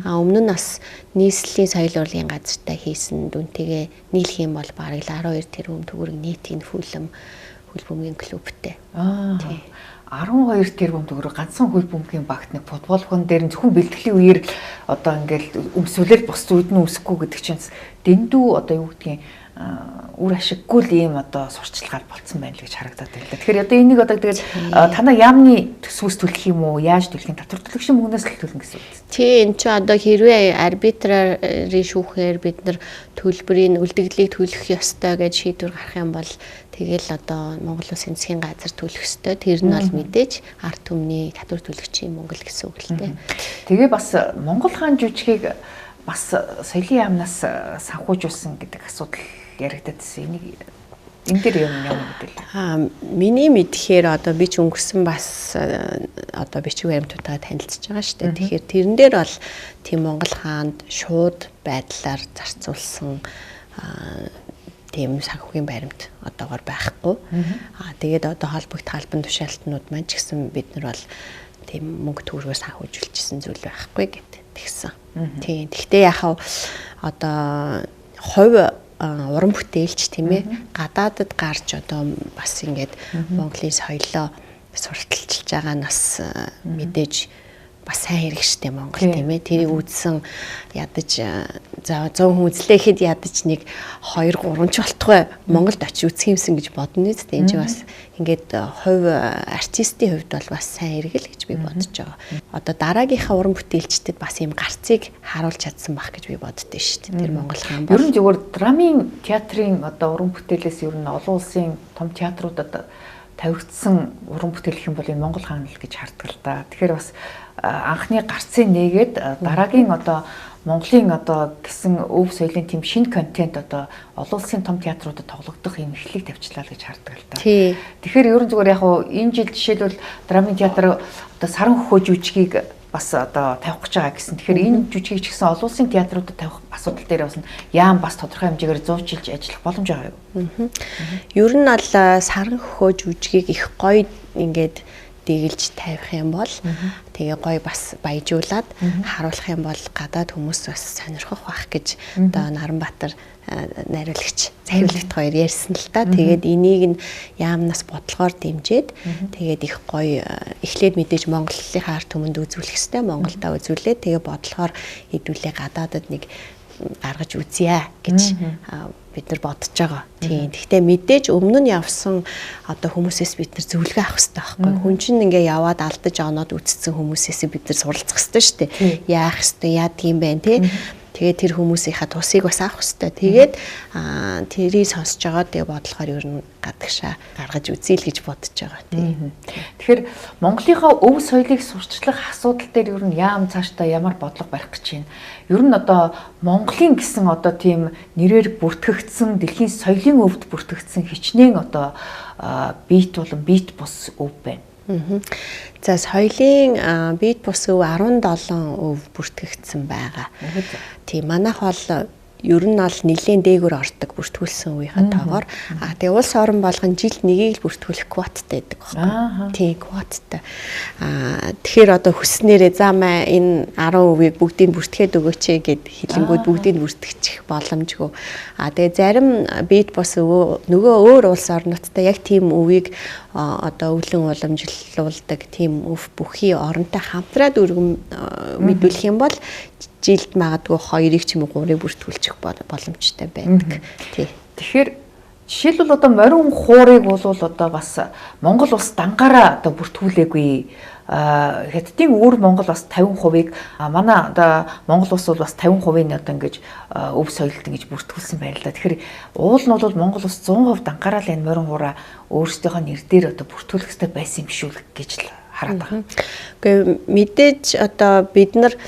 Өмнө нь бас нийслэлийн соёл урлагийн газартай хийсэн дүнтэйгээ нийлэх юм бол бараг л 12 тэрбум төгрөг нийтийн Фулэм хөлбөмбөгийн клубтэй. Тий. 12 тэрбум төгрөг ганцхан хөлбөмбөгийн багт нэг футбол хүн дээр нь зөвхөн бэлтгэлийн үеэр одоо ингээл өмсвөлэл бус зүуд нь өмсөхгүй гэдэг чинь дэндүү одоо юу гэдгийг үр ашиггүй л ийм одоо сурчлагаар болцсон байна л гэж харагдаад байна. Тэгэхээр одоо энийг одоо тэгэл танаа яамны төсвөөс төлөх юм уу? Яаж төлөх юм? Татвар төлөгчийн мөнгнөөс л төлнө гэсэн үг. Тий, энэ чинь одоо хэрвээ арбитрарын шүүхээр бид нар төлбөрийн үлдэгдлийг төлөх ёстой гэж шийдвэр гарах юм бол тэгэл одоо Монгол Улсын засгийн газар төлөх ёстой. Тэр нь бол мэдээж ард түмний татвар төлөгчийн мөнгө л гэсэн үг л дээ. Тэгээ бас Монгол хаан жүжигийг бас соёлын яамнаас санхүүжүүлсэн гэдэг асуудал яригдаад байсан. Энийг энэ дээр юм ямар мэдээлэл? Миний мэдхээр одоо би ч өнгөрсөн бас одоо бичиг баримтуудаа танилцж байгаа шүү дээ. Тэгэхээр тэрэн дээр бол тийм Монгол хаанд шууд байдлаар зарцуулсан тийм санхүүгийн баримт одоогор байхгүй. Тэгээд одоо холбогдох албан тушаалтнууд маань ч гэсэн бид нар бол тийм мөнгө төгрөгөөр санхүүжүүлчихсэн зүйл байхгүй гэд тэгсэн. Тийм. Гэхдээ яхав одоо хувь уран бүтээлч тийм гадаадад гарч одоо бас ингээд Монголын соёлоо сурталчилж байгаа нь бас мэдээж бас сайн хэрэг штэ Монгол тийм тэрийг үзсэн ядаж за 100 хүн үзлээхэд ядаж нэг 2 3 ч болтугай Монголд очиж үзэх юмсан гэж бодно үст. Энэ чинь бас ингээд хувь артистийн хувьд бол бас сайн хэрэг л гэж би бодож байгаа. Одоо дараагийнхаа уран бүтээлчдэд бас ийм гарцыг харуулж чадсан байх гэж би боддөө штэ. Тэр Монгол хаан бол ер нь зүгээр драмын театрын одоо уран бүтээлээс ер нь олон улсын том театруудад тавигдсан уран бүтээл гэх юм бол энэ Монгол хаан л гэж харддаг л да. Тэгэхээр бас анхны гарцыг нээгээд дараагийн одоо Монголын одоо гэсэн өв соёлын тийм шинэ контент одоо олон улсын том театруудад тоглогдох юм эхлэлийг тавьчлаа л гэж харддаг л да. Тэгэхээр ерөн зүгээр яг уу энэ жил жишээлбэл драмын театр одоо саран хөхөө жүжигийг бас одоо тавих гэж байгаа гэсэн. Тэгэхээр энэ жүжигийг ч гэсэн олон улсын театруудад тавих асуудал дээр бас яам бас тодорхой хэмжээгээр зуучилж ажиллах боломж байгаа юу? Ер нь бол саран хөхөө жүжигийг их гоё ингээд дэглэж тавих юм бол тэгээ гоё бас баяжуулаад харуулах юм бол гадаад хүмүүс бас сонирхох байх гэж одоо Наранбаатар найруулагч захирлагт хоёр ярьсан л та. Тэгээд энийг нь яамнаас бодлогоор дэмжиж тэгээд их гоё эхлээд мэдээж Монголынхаа ард түмэнд үзүүлэх ёстой. Монголдо үзүүлээд тэгээ бодлогоор хэдүүлээ гадаадад нэг гаргаж үзье гэж бид нар бодож байгаа. Тийм. Гэхдээ мэдээж өмнө нь явсан одоо хүмүүсээс бид нар зөвлөгөө авах хэрэгтэй байхгүй. Хүн чинь ингээ яваад алдаж оноод үтцсэн хүмүүсээс бид нар суралцах хэрэгтэй шүү дээ. Яах хэрэгтэй, яадаг юм бэ те. Тэгээд тэр хүмүүсийнхаа тусыг бас авах хэрэгтэй. Тэгээд тэрийг сонсож байгаа тэгээ бодлохоор ер нь гадагшаа гаргаж үзье л гэж бодож байгаа тийм. Тэгэхээр Монголынхаа өв соёлыг сурталчлах асуудал дээр ер нь яам цаашдаа ямар бодлого барих гэж байна? Ер нь одоо Монголын гэсэн одоо тийм нэрээр бүртгэгдсэн дэлхийн соёлын өвд бүртгэгдсэн хичнээн одоо биет болон биет бус өв байна. За соёлын биет бус өв 17 өв бүртгэгдсэн байгаа. Тийм манайх бол ер нь бол нэлээд дээгүүр ордог бүртгүүлсэн үеийнхээ тоогоор. А тэгээ улс орон болгон жилд нэгийг л бүртгүүлэх квоттой байдаг байхгүй. Тийм квоттой. А тэгэхээр одоо хүснээрээ за маа энэ 10%-ийг бүгдийг бүртгээд өгөөч гэд хэлэнгүүд бүгдийг бүртгэчих боломжгүй. А тэгээ зарим биет бус нөгөө өөр улс орнуудтай яг тийм өвийг одоо өвлөн уламжлуулдаг тийм өв бүхий оронтой хамтраад өргөн мэдүүлэх юм бол жилд магадгүй 2-ыг ч юм уу 3-ыг бүртгүүлчих боломжтой байдаг. Тий. Тэгэхээр жишээлбэл одоо морин хуурыг бол одоо бас Монгол улс дангаараа одоо бүртгүүлээгүй. Хятадын өвөр Монгол бас 50%-ыг манай одоо Монгол улс бол бас 50%-ийг одоо ингэж өв соёлд ингэж бүртгүүлсэн байна л да. Тэгэхээр уул нь бол Монгол улс 100% дангаараа л энэ морин хуураа өөрсдийнхөө нэр дээр одоо бүртгүүлэх хэрэгтэй байсан юм шүү л гэж л хараад байгаа. Үгүй мэдээж одоо бид нар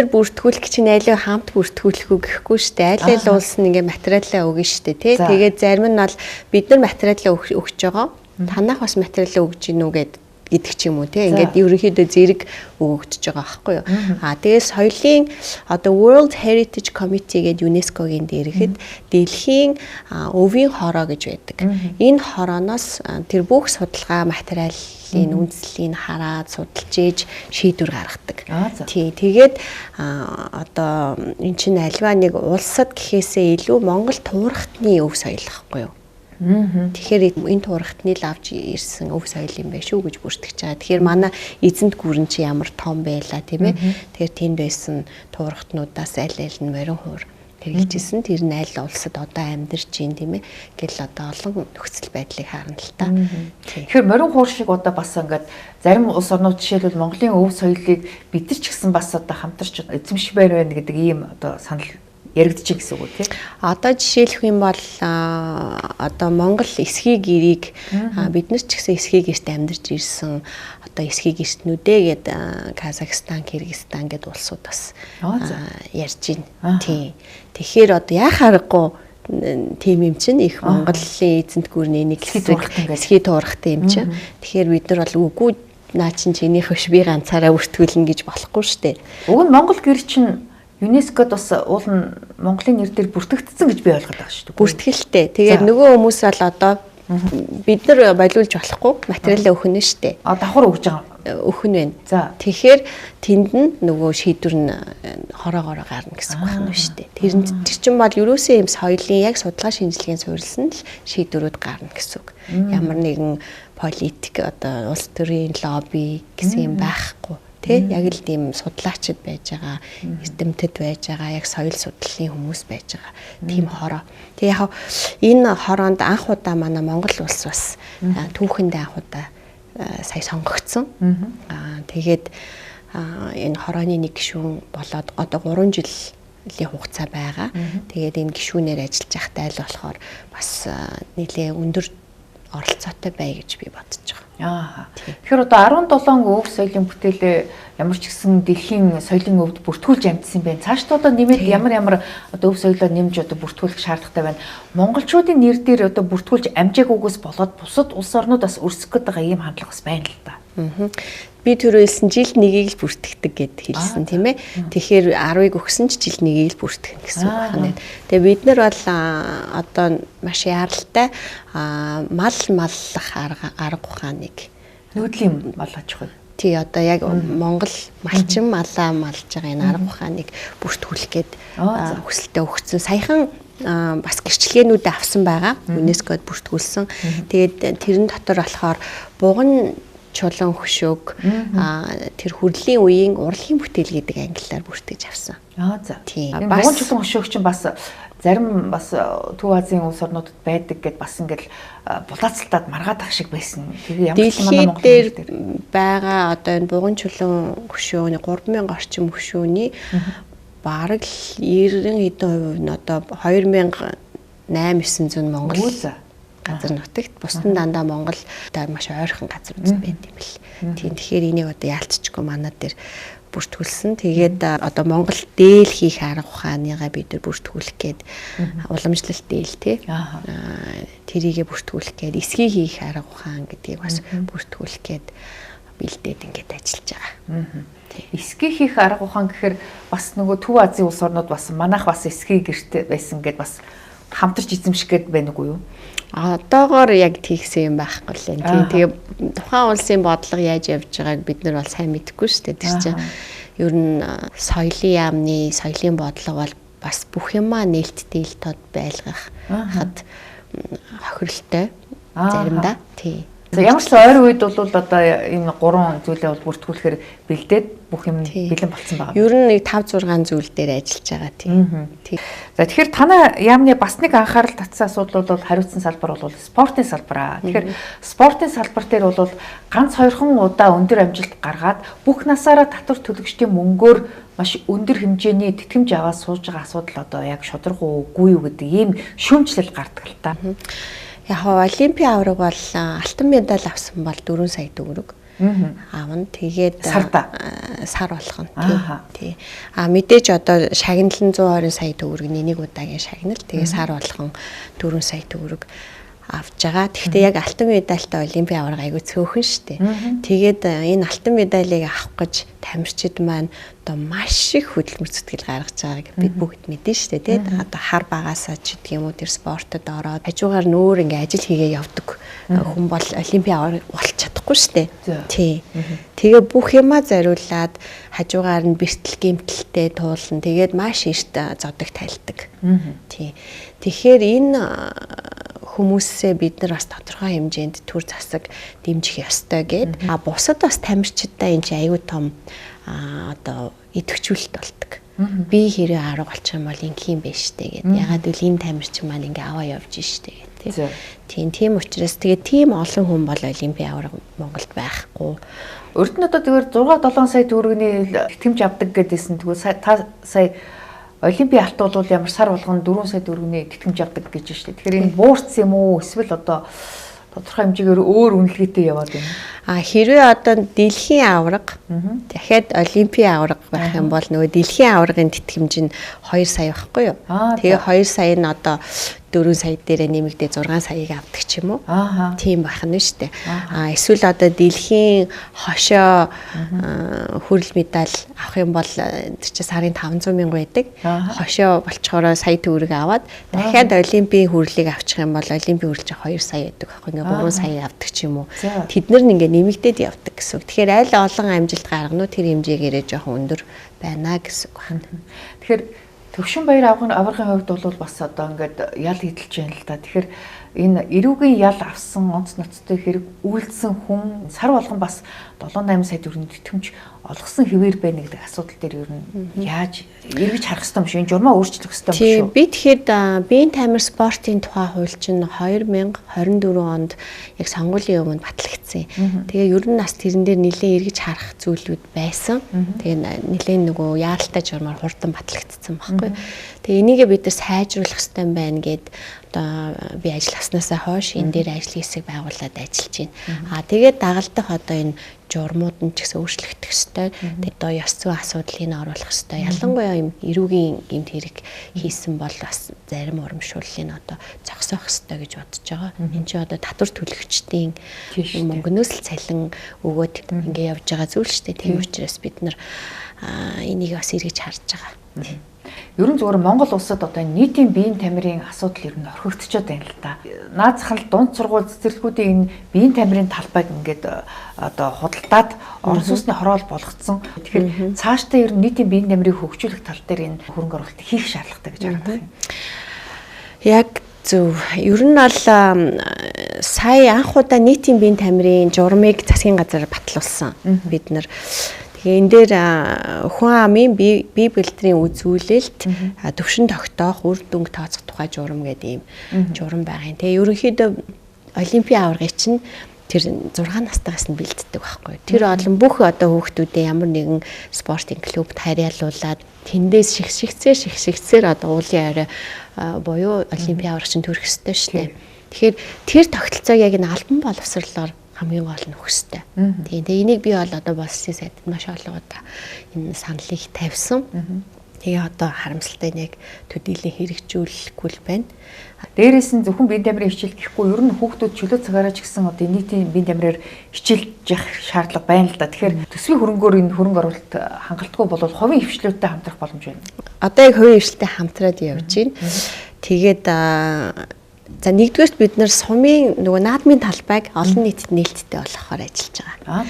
бүртгүүлэх чинь аль хамт бүртгүүлэх үү гэхгүй шүү дээ. Аль аль улс нь ингээ материалаа өгнө шүү дээ, тий. Тэгээд зарим нь бол бид нар материалаа өгч байгаа. Танах бас материалаа өгч гинүү гэдэг ч юм уу тий. Ингээд ерөнхийдөө зэрэг өгөгдөж байгаа байхгүй юу. Аа тэгээд соёлын одоо World Heritage Committee гэдэг ЮНЕСКО-гийн дээрхэд дэлхийн өвийн хороо гэж байдаг. Энэ хорооноос тэр бүх судалгаа материалын үндслийг хараад судалж ээж шийдвэр гаргадаг. Тий. Тэгээд одоо эн чинь альва нэг улсад гэхээсээ илүү Монгол туурхтны өв соёл байхгүй юу. Тэгэхээр энэ туурхтны л авч ирсэн өв соёл юм байна шүү гэж бүртгэж байгаа. Тэгэхээр манай эзэнт гүрэн чи ямар том байла тийм ээ. Тэгэхээр тэнд байсан туурхтнуудаас аль аль нь морин хуур хэрэгжилжсэн. Тэр нь аль улсад одоо амьдарч байна тийм ээ. Гэл одоо олон нөхцөл байдлыг харна л та. Тэгэхээр морин хуур шиг одоо бас ингээд зарим улс орнууд жишээлбэл Монголын өв соёлыг бид нар ч гэсэн бас одоо хамтарч эзэмшмээр байна гэдэг ийм одоо санал яригдчих гэсэн үг үү тий? Одоо жишээлэх юм бол одоо Монгол эсхий гэрийг бид нар ч гэсэн эсхий гэрт амьдарч ирсэн одоо эсхий гэртнүүдээ гээд Казахстан, Кыргызстан гээд улсууд бас ярьж байна. Тий. Тэгэхээр одоо яах аргагүй тийм юм чинь их Монголын эзэнт гүрний нэг хэсэг эсхий туурхтай юм чинь. Тэгэхээр бид нар бол үгүй наа чин чинийх биш би ганцаараа бүртгүүлнэ гэж болохгүй шүү дээ. Уг нь Монгол гэр чинь ЮНЕСКОд бас уул нь Монголын нэр дээр бүртгэгдсэн гэж би ойлгоод байгаа шүү дээ. Бүртгэлтэй. Тэгээд нөгөө хүмүүс бол одоо бид нар болиулж болохгүй материалаа өгнө шүү дээ. А давхар өгж байгаа. Өгнө байна. За. Тэгэхээр тэнд нь нөгөө шийдвэр нь хороогоороо гарна гэсэн үг байна шүү дээ. Тэр чинь бол ерөөсөө юм соёлын яг судалгаа шинжилгээний суурилсан л шийдвэрүүд гарна гэсэн үг. Ямар нэгэн политик одоо улс төрийн лобби гэсэн юм байхгүй. Тэ яг л тийм судлаачид байж байгаа, эрдэмтэд байж байгаа, яг соёл судлалын хүмүүс байж байгаа. Тийм хороо. Тэг яг энэ хороонд анх удаа манай Монгол улс бас түүхэндээ анх удаа сая сонгогдсон. Аа тэгээд энэ хорооны нэг гишүүн болоод одоо 3 жилийн хугацаа байгаа. Тэгээд энэ гишүүнээр ажиллаж байхдаа аль болохоор бас нэлээ өндөр оролцоотой бай гэж би бодож байгаа. Аа. Тэгэхээр одоо 17 өв соёлын бүтээлээ ямар ч гэсэн дэлхийн соёлын өвд бүртгүүлж амжсан юм байна. Цаашдаа одоо нэмээд ямар ямар одоо өв соёлоо нэмж одоо бүртгүүлэх шаардлагатай байна. Монголчуудын нэр дээр одоо бүртгүүлж амжаагүйгээс болоод бусад улс орнууд бас өрсөх гээд байгаа ийм хандлага бас байна л да. Би түрүү хэлсэн жилд нэгийг л бүртгэдэг гэд хэлсэн тийм ээ. Тэгэхээр 10-ыг өгсөн ч жилд нэгийг л бүртгэнэ гэсэн үг байна. Тэгээ бид нар бол одоо маш яаралтай мал маллах арга ухааныг нүүдлийн мал аж ахуй. Тий одоо яг Монгол малчин малаа малж байгаа энэ арга ухааныг бүртгүүлэх гээд хүсэлтээ өгсөн. Саяхан бас гэрчлэгээнүүдээ авсан байгаа. ЮНЕСКОд бүртгүүлсэн. Тэгээд тэрэн дотор болохоор буган Чулуун хөшөөг тэр хүрлийн үеийн урлагийн бүтээл гэдэг ангиллаар бүртгэж авсан. Аа за. Тийм. Буган чулуун хөшөөг чинь бас зарим бас Төв Азийн улс орнуудад байдаг гэд бас ингээл булаацалтад маргаад ах шиг байсан. Тэгээ ямар ч манай Монгол дээр байгаа одоо энэ буган чулуун хөшөөний 3000 орчим хөшөөний бараг л 90 хэдэн хувь нь одоо 2800 Монгол газар нутагт, бусд нь дандаа Монгол маш ойрхон газар байд юм бэл. Тийм, тэгэхээр энийг одоо яалтчгүй манай дээр бүртгүүлсэн. Тэгээд одоо Монгол дээл хийх арга ухааныгаа бид нар бүртгүүлэх гээд, уламжлалт дээл тий. Тэрийгэ бүртгүүлэх гээд, эсхий хийх арга ухаан гэдгийг бас бүртгүүлэх гээд бэлдээд ингээд ажиллаж байгаа. Эсхий хийх арга ухаан гэхээр бас нөгөө Төв Азийн улс орнууд бас манайх бас эсхий гэрте байсан гэд бас хамтарч эзэмших гээд байна уу юу? Одоогоор яг тийгсэн юм байхгүй л энэ. Тийм, тэгээ тухайн улсын бодлого яаж явж байгааг бид нар бол сайн мэдэхгүй шүү дээ. Тэр чинь ер нь соёлын яамны соёлын бодлого бол бас бүх юмаа нээлттэй ил тод байлгахад хохиролтой заримдаа. Тийм. За, ямар ч ойр үед бол одоо энэ гурван зүйлээ бол бүртгүүлэхээр бэлдээд бүх юм бэлэн болцсон байгаа. Ер нь нэг 5 6 зүйл дээр ажиллаж байгаа, тийм. За, тэгэхээр танай яамны бас нэг анхаарал татсан асуудал бол хариуцсан салбар бол спортын салбар аа. Тэгэхээр спортын салбар дээр бол ганц хоёрхан удаа өндөр амжилт гаргаад бүх насаараа татвар төлөгчдийн мөнгөөр маш өндөр хэмжээний тэтгэмж аваад сууж байгаа асуудал одоо яг шударга үгүй юу гэдэг ийм шүүмжлэл гардаг л та. Яг олимпийн аварга бол алтан медаль авсан бол 4 сая төгрөг аавна. Тэгээд сар болгоно. Тий. А мэдээж одоо шагнал нь 120 сая төгрөгийн нэг удаагийн шагнал. Тэгээ сар болгон 4 сая төгрөг авч байгаа. Тэгэхдээ яг алтан медальтай олимпийн аварга айгүй цөөхөн штэ. Тэгээд энэ алтан медалийг авах гэж тамирчид маань одоо маш их хөдөлмөр зүтгэл гаргаж байгааг бид бүгд мэднэ штэ, тий. Одоо хар багасаа ч гэдэг юм уу, тэр спортод ороод хажуугаар нөөр ингээ ажил хийгээ явдаг хүн бол олимпийн аварга болж чадахгүй штэ. Тий. Тэгээ бүх юмаа зориулаад хажуугаар нь бэртэл гэмтэлтэй туулна. Тэгээд маш эрт зодог тайлдаг. Тий. Тэгэхээр энэ хүмүүсээ бид нар бас тодорхой хэмжээнд төр засаг дэмжих ёстой гэд. А бусад бас тамирчидаа энэ чинь аюу том одоо идэвхжүүлэлт болдог. Би хэрэг арга болчих юм бол ингэх юм байна штэ гэд. Ягаад гэвэл энэ тамирчин маань ингээ аваа явж штэ гэд. Тийм, тийм учраас тэгээ тийм олон хүн бол олимпийн аварга Монголд байхгүй. Урд нь одоо зүгээр 6 7 сая төгрөгийн тэтгэмж авдаг гэдээсэн. Тэгвэл та сая олимпийн алт бол ямар сар болгоно 4 сая төгрөгийн тэтгэмж авдаг гэж байна шүү дээ. Тэгэхээр энэ буурсан юм уу эсвэл одоо тодорхой хэмжээгээр өөр үнэлгээтэй яваад байна? А хэрвээ одоо дэлхийн аварга дахиад олимпийн аварга байх юм бол нөгөө дэлхийн аваргын тэтгэмж нь 2 сая байхгүй юу? Тэгээ 2 сая нь одоо 4 сая дээрээ нэмэгдээ 6 саяыг авдаг ч юм уу? Тийм байх нь шүү дээ. А эсвэл одоо дэлхийн хошоо хүрэл медаль авах юм бол тэр чинь сарын 500 мянга байдаг. Хошоо болчхороо сая төгрөг аваад дахиад олимпийн хүрлийг авчих юм бол олимпийн хүрэл чинь 2 сая байдаг байхгүй, ингээ 3 сая авдаг ч юм уу. Тэд нар ингээ нэмэгдээд явдаг гэсэн үг. Тэгэхээр аль олон амжилт гаргана уу, тэр хэмжээгээрээ жоохон өндөр байна гэсэн үг байна. Тэгэхээр Төвшин баяр аваргын хувьд бол бас одоо ингээд ял хэдэлж байна л да. Тэгэхээр энэ эрүүгийн ял авсан онц ноцтой хэрэг үйлдсэн хүн сар болгон бас 7 8 сая төгрөгийн тэтгэмж олгосон хэвээр байна гэдэг асуудал дээр ер нь яаж эргэж харах хэрэгтэй юм шиг, энэ журмаа өөрчлөх хэрэгтэй юм шүү. Би тэгэхэд биеийн тамир спортын тухай хууль чинь 2024 онд яг сонгуулийн өмнө батлагдсан. Тэгээ ер нь бас тэрэн дээр нэлээд эргэж харах зүйлүүд байсан. Тэгээ нэлээд нөгөө яаралтай журмаар хурдан батлагдсан байхгүй. Тэгээ энийгээ бид нар сайжруулах хэрэгтэй байна гэд одоо би ажил авснаасаа хойш энэ дээр ажил хэсэг байгуулад ажиллаж байна. Аа тэгээд дагалдах одоо энэ журмууд нь ч гэсэн өөрчлөгдөх ёстой. Тэгээд одоо ёс зүйн асуудлыг нь оруулах ёстой. Ялангуяа юм эрүүгийн гэмт хэрэг хийсэн бол бас зарим урамшууллыг одоо зогсоох ёстой гэж бодож байгаа. Энд чинь одоо татвар төлөгчдийн мөнгнөөс л цалин өгөөд ингээ явж байгаа зүйл шүү дээ. Тийм учраас бид нар энийг бас эргэж харж байгаа. Ер нь зүгээр Монгол улсад одоо нийтийн биеийн тамирын асуудал ер нь орхигдчиход байна л да. Наад зах нь дунд сургууль цэцэрлэгүүдийн энэ биеийн тамирын талбайг ингээд одоо худалдаад орон сууцны хороол болгоцсон. Тэгэхээр цаашдаа ер нь нийтийн биеийн тамирыг хөгжүүлэх тал дээр энэ хөрөнгө оруулалт хийх шаардлагатай гэж харагдах юм. Яг зөв. Ер нь бол Сая анх удаа нийтийн биеийн тамирын журмыг засгийн газар батлуулсан бид нар. Тэгээ энэ дээр хүн амын бие бэлтрийн үзүүлэлт төвшин тогтоох, үр дүнг тооцох тухай журам гэдэг ийм журам байгаа юм. Тэгээ ерөнхийдөө олимпийн аваргыг чинь тэр 6 настайгаас нь бэлддэг байхгүй. Тэр олон бүх одоо хүүхдүүдээ ямар нэгэн спортын клубт харьяалуулад тэндээс шигшигцээр одоо уулын орой буюу олимпийн аварга чинь төрөх ёстой шүү дээ. Тэгэхээр тэр тогтолцоог яг энэ албан боловсрлоор хамгийн гол нь өгөх ёстой. Тийм. Тэгээ энийг би бол одоо боловсролын сайдад маш олон удаа энэ саналыг тавьсан. Тэгээ одоо харамсалтай нь яг төдийлөн хэрэгжүүлэхгүй л байна. Дээрээс нь зөвхөн биеийн тамирын хичээл гэхгүй ер нь хүүхдүүд чөлөө цагаараа ч гэсэн одоо нийтийн биеийн тамираар хичээлж явах шаардлага байна л да. Тэгэхээр төсвийн хөрөнгөөр энэ хөрөнгө оруулалт хангалтгүй бол хувийн хвшлүүдтэй хамтрах боломж байна. Одоо яг хувийн хвшлтэй хамтраад явж байна. Тэгээд за нэгдүгээрт бид нар сумын нөгөө наадмын талбайг олон нийтэд нээлттэй болгохоор ажиллаж байгаа.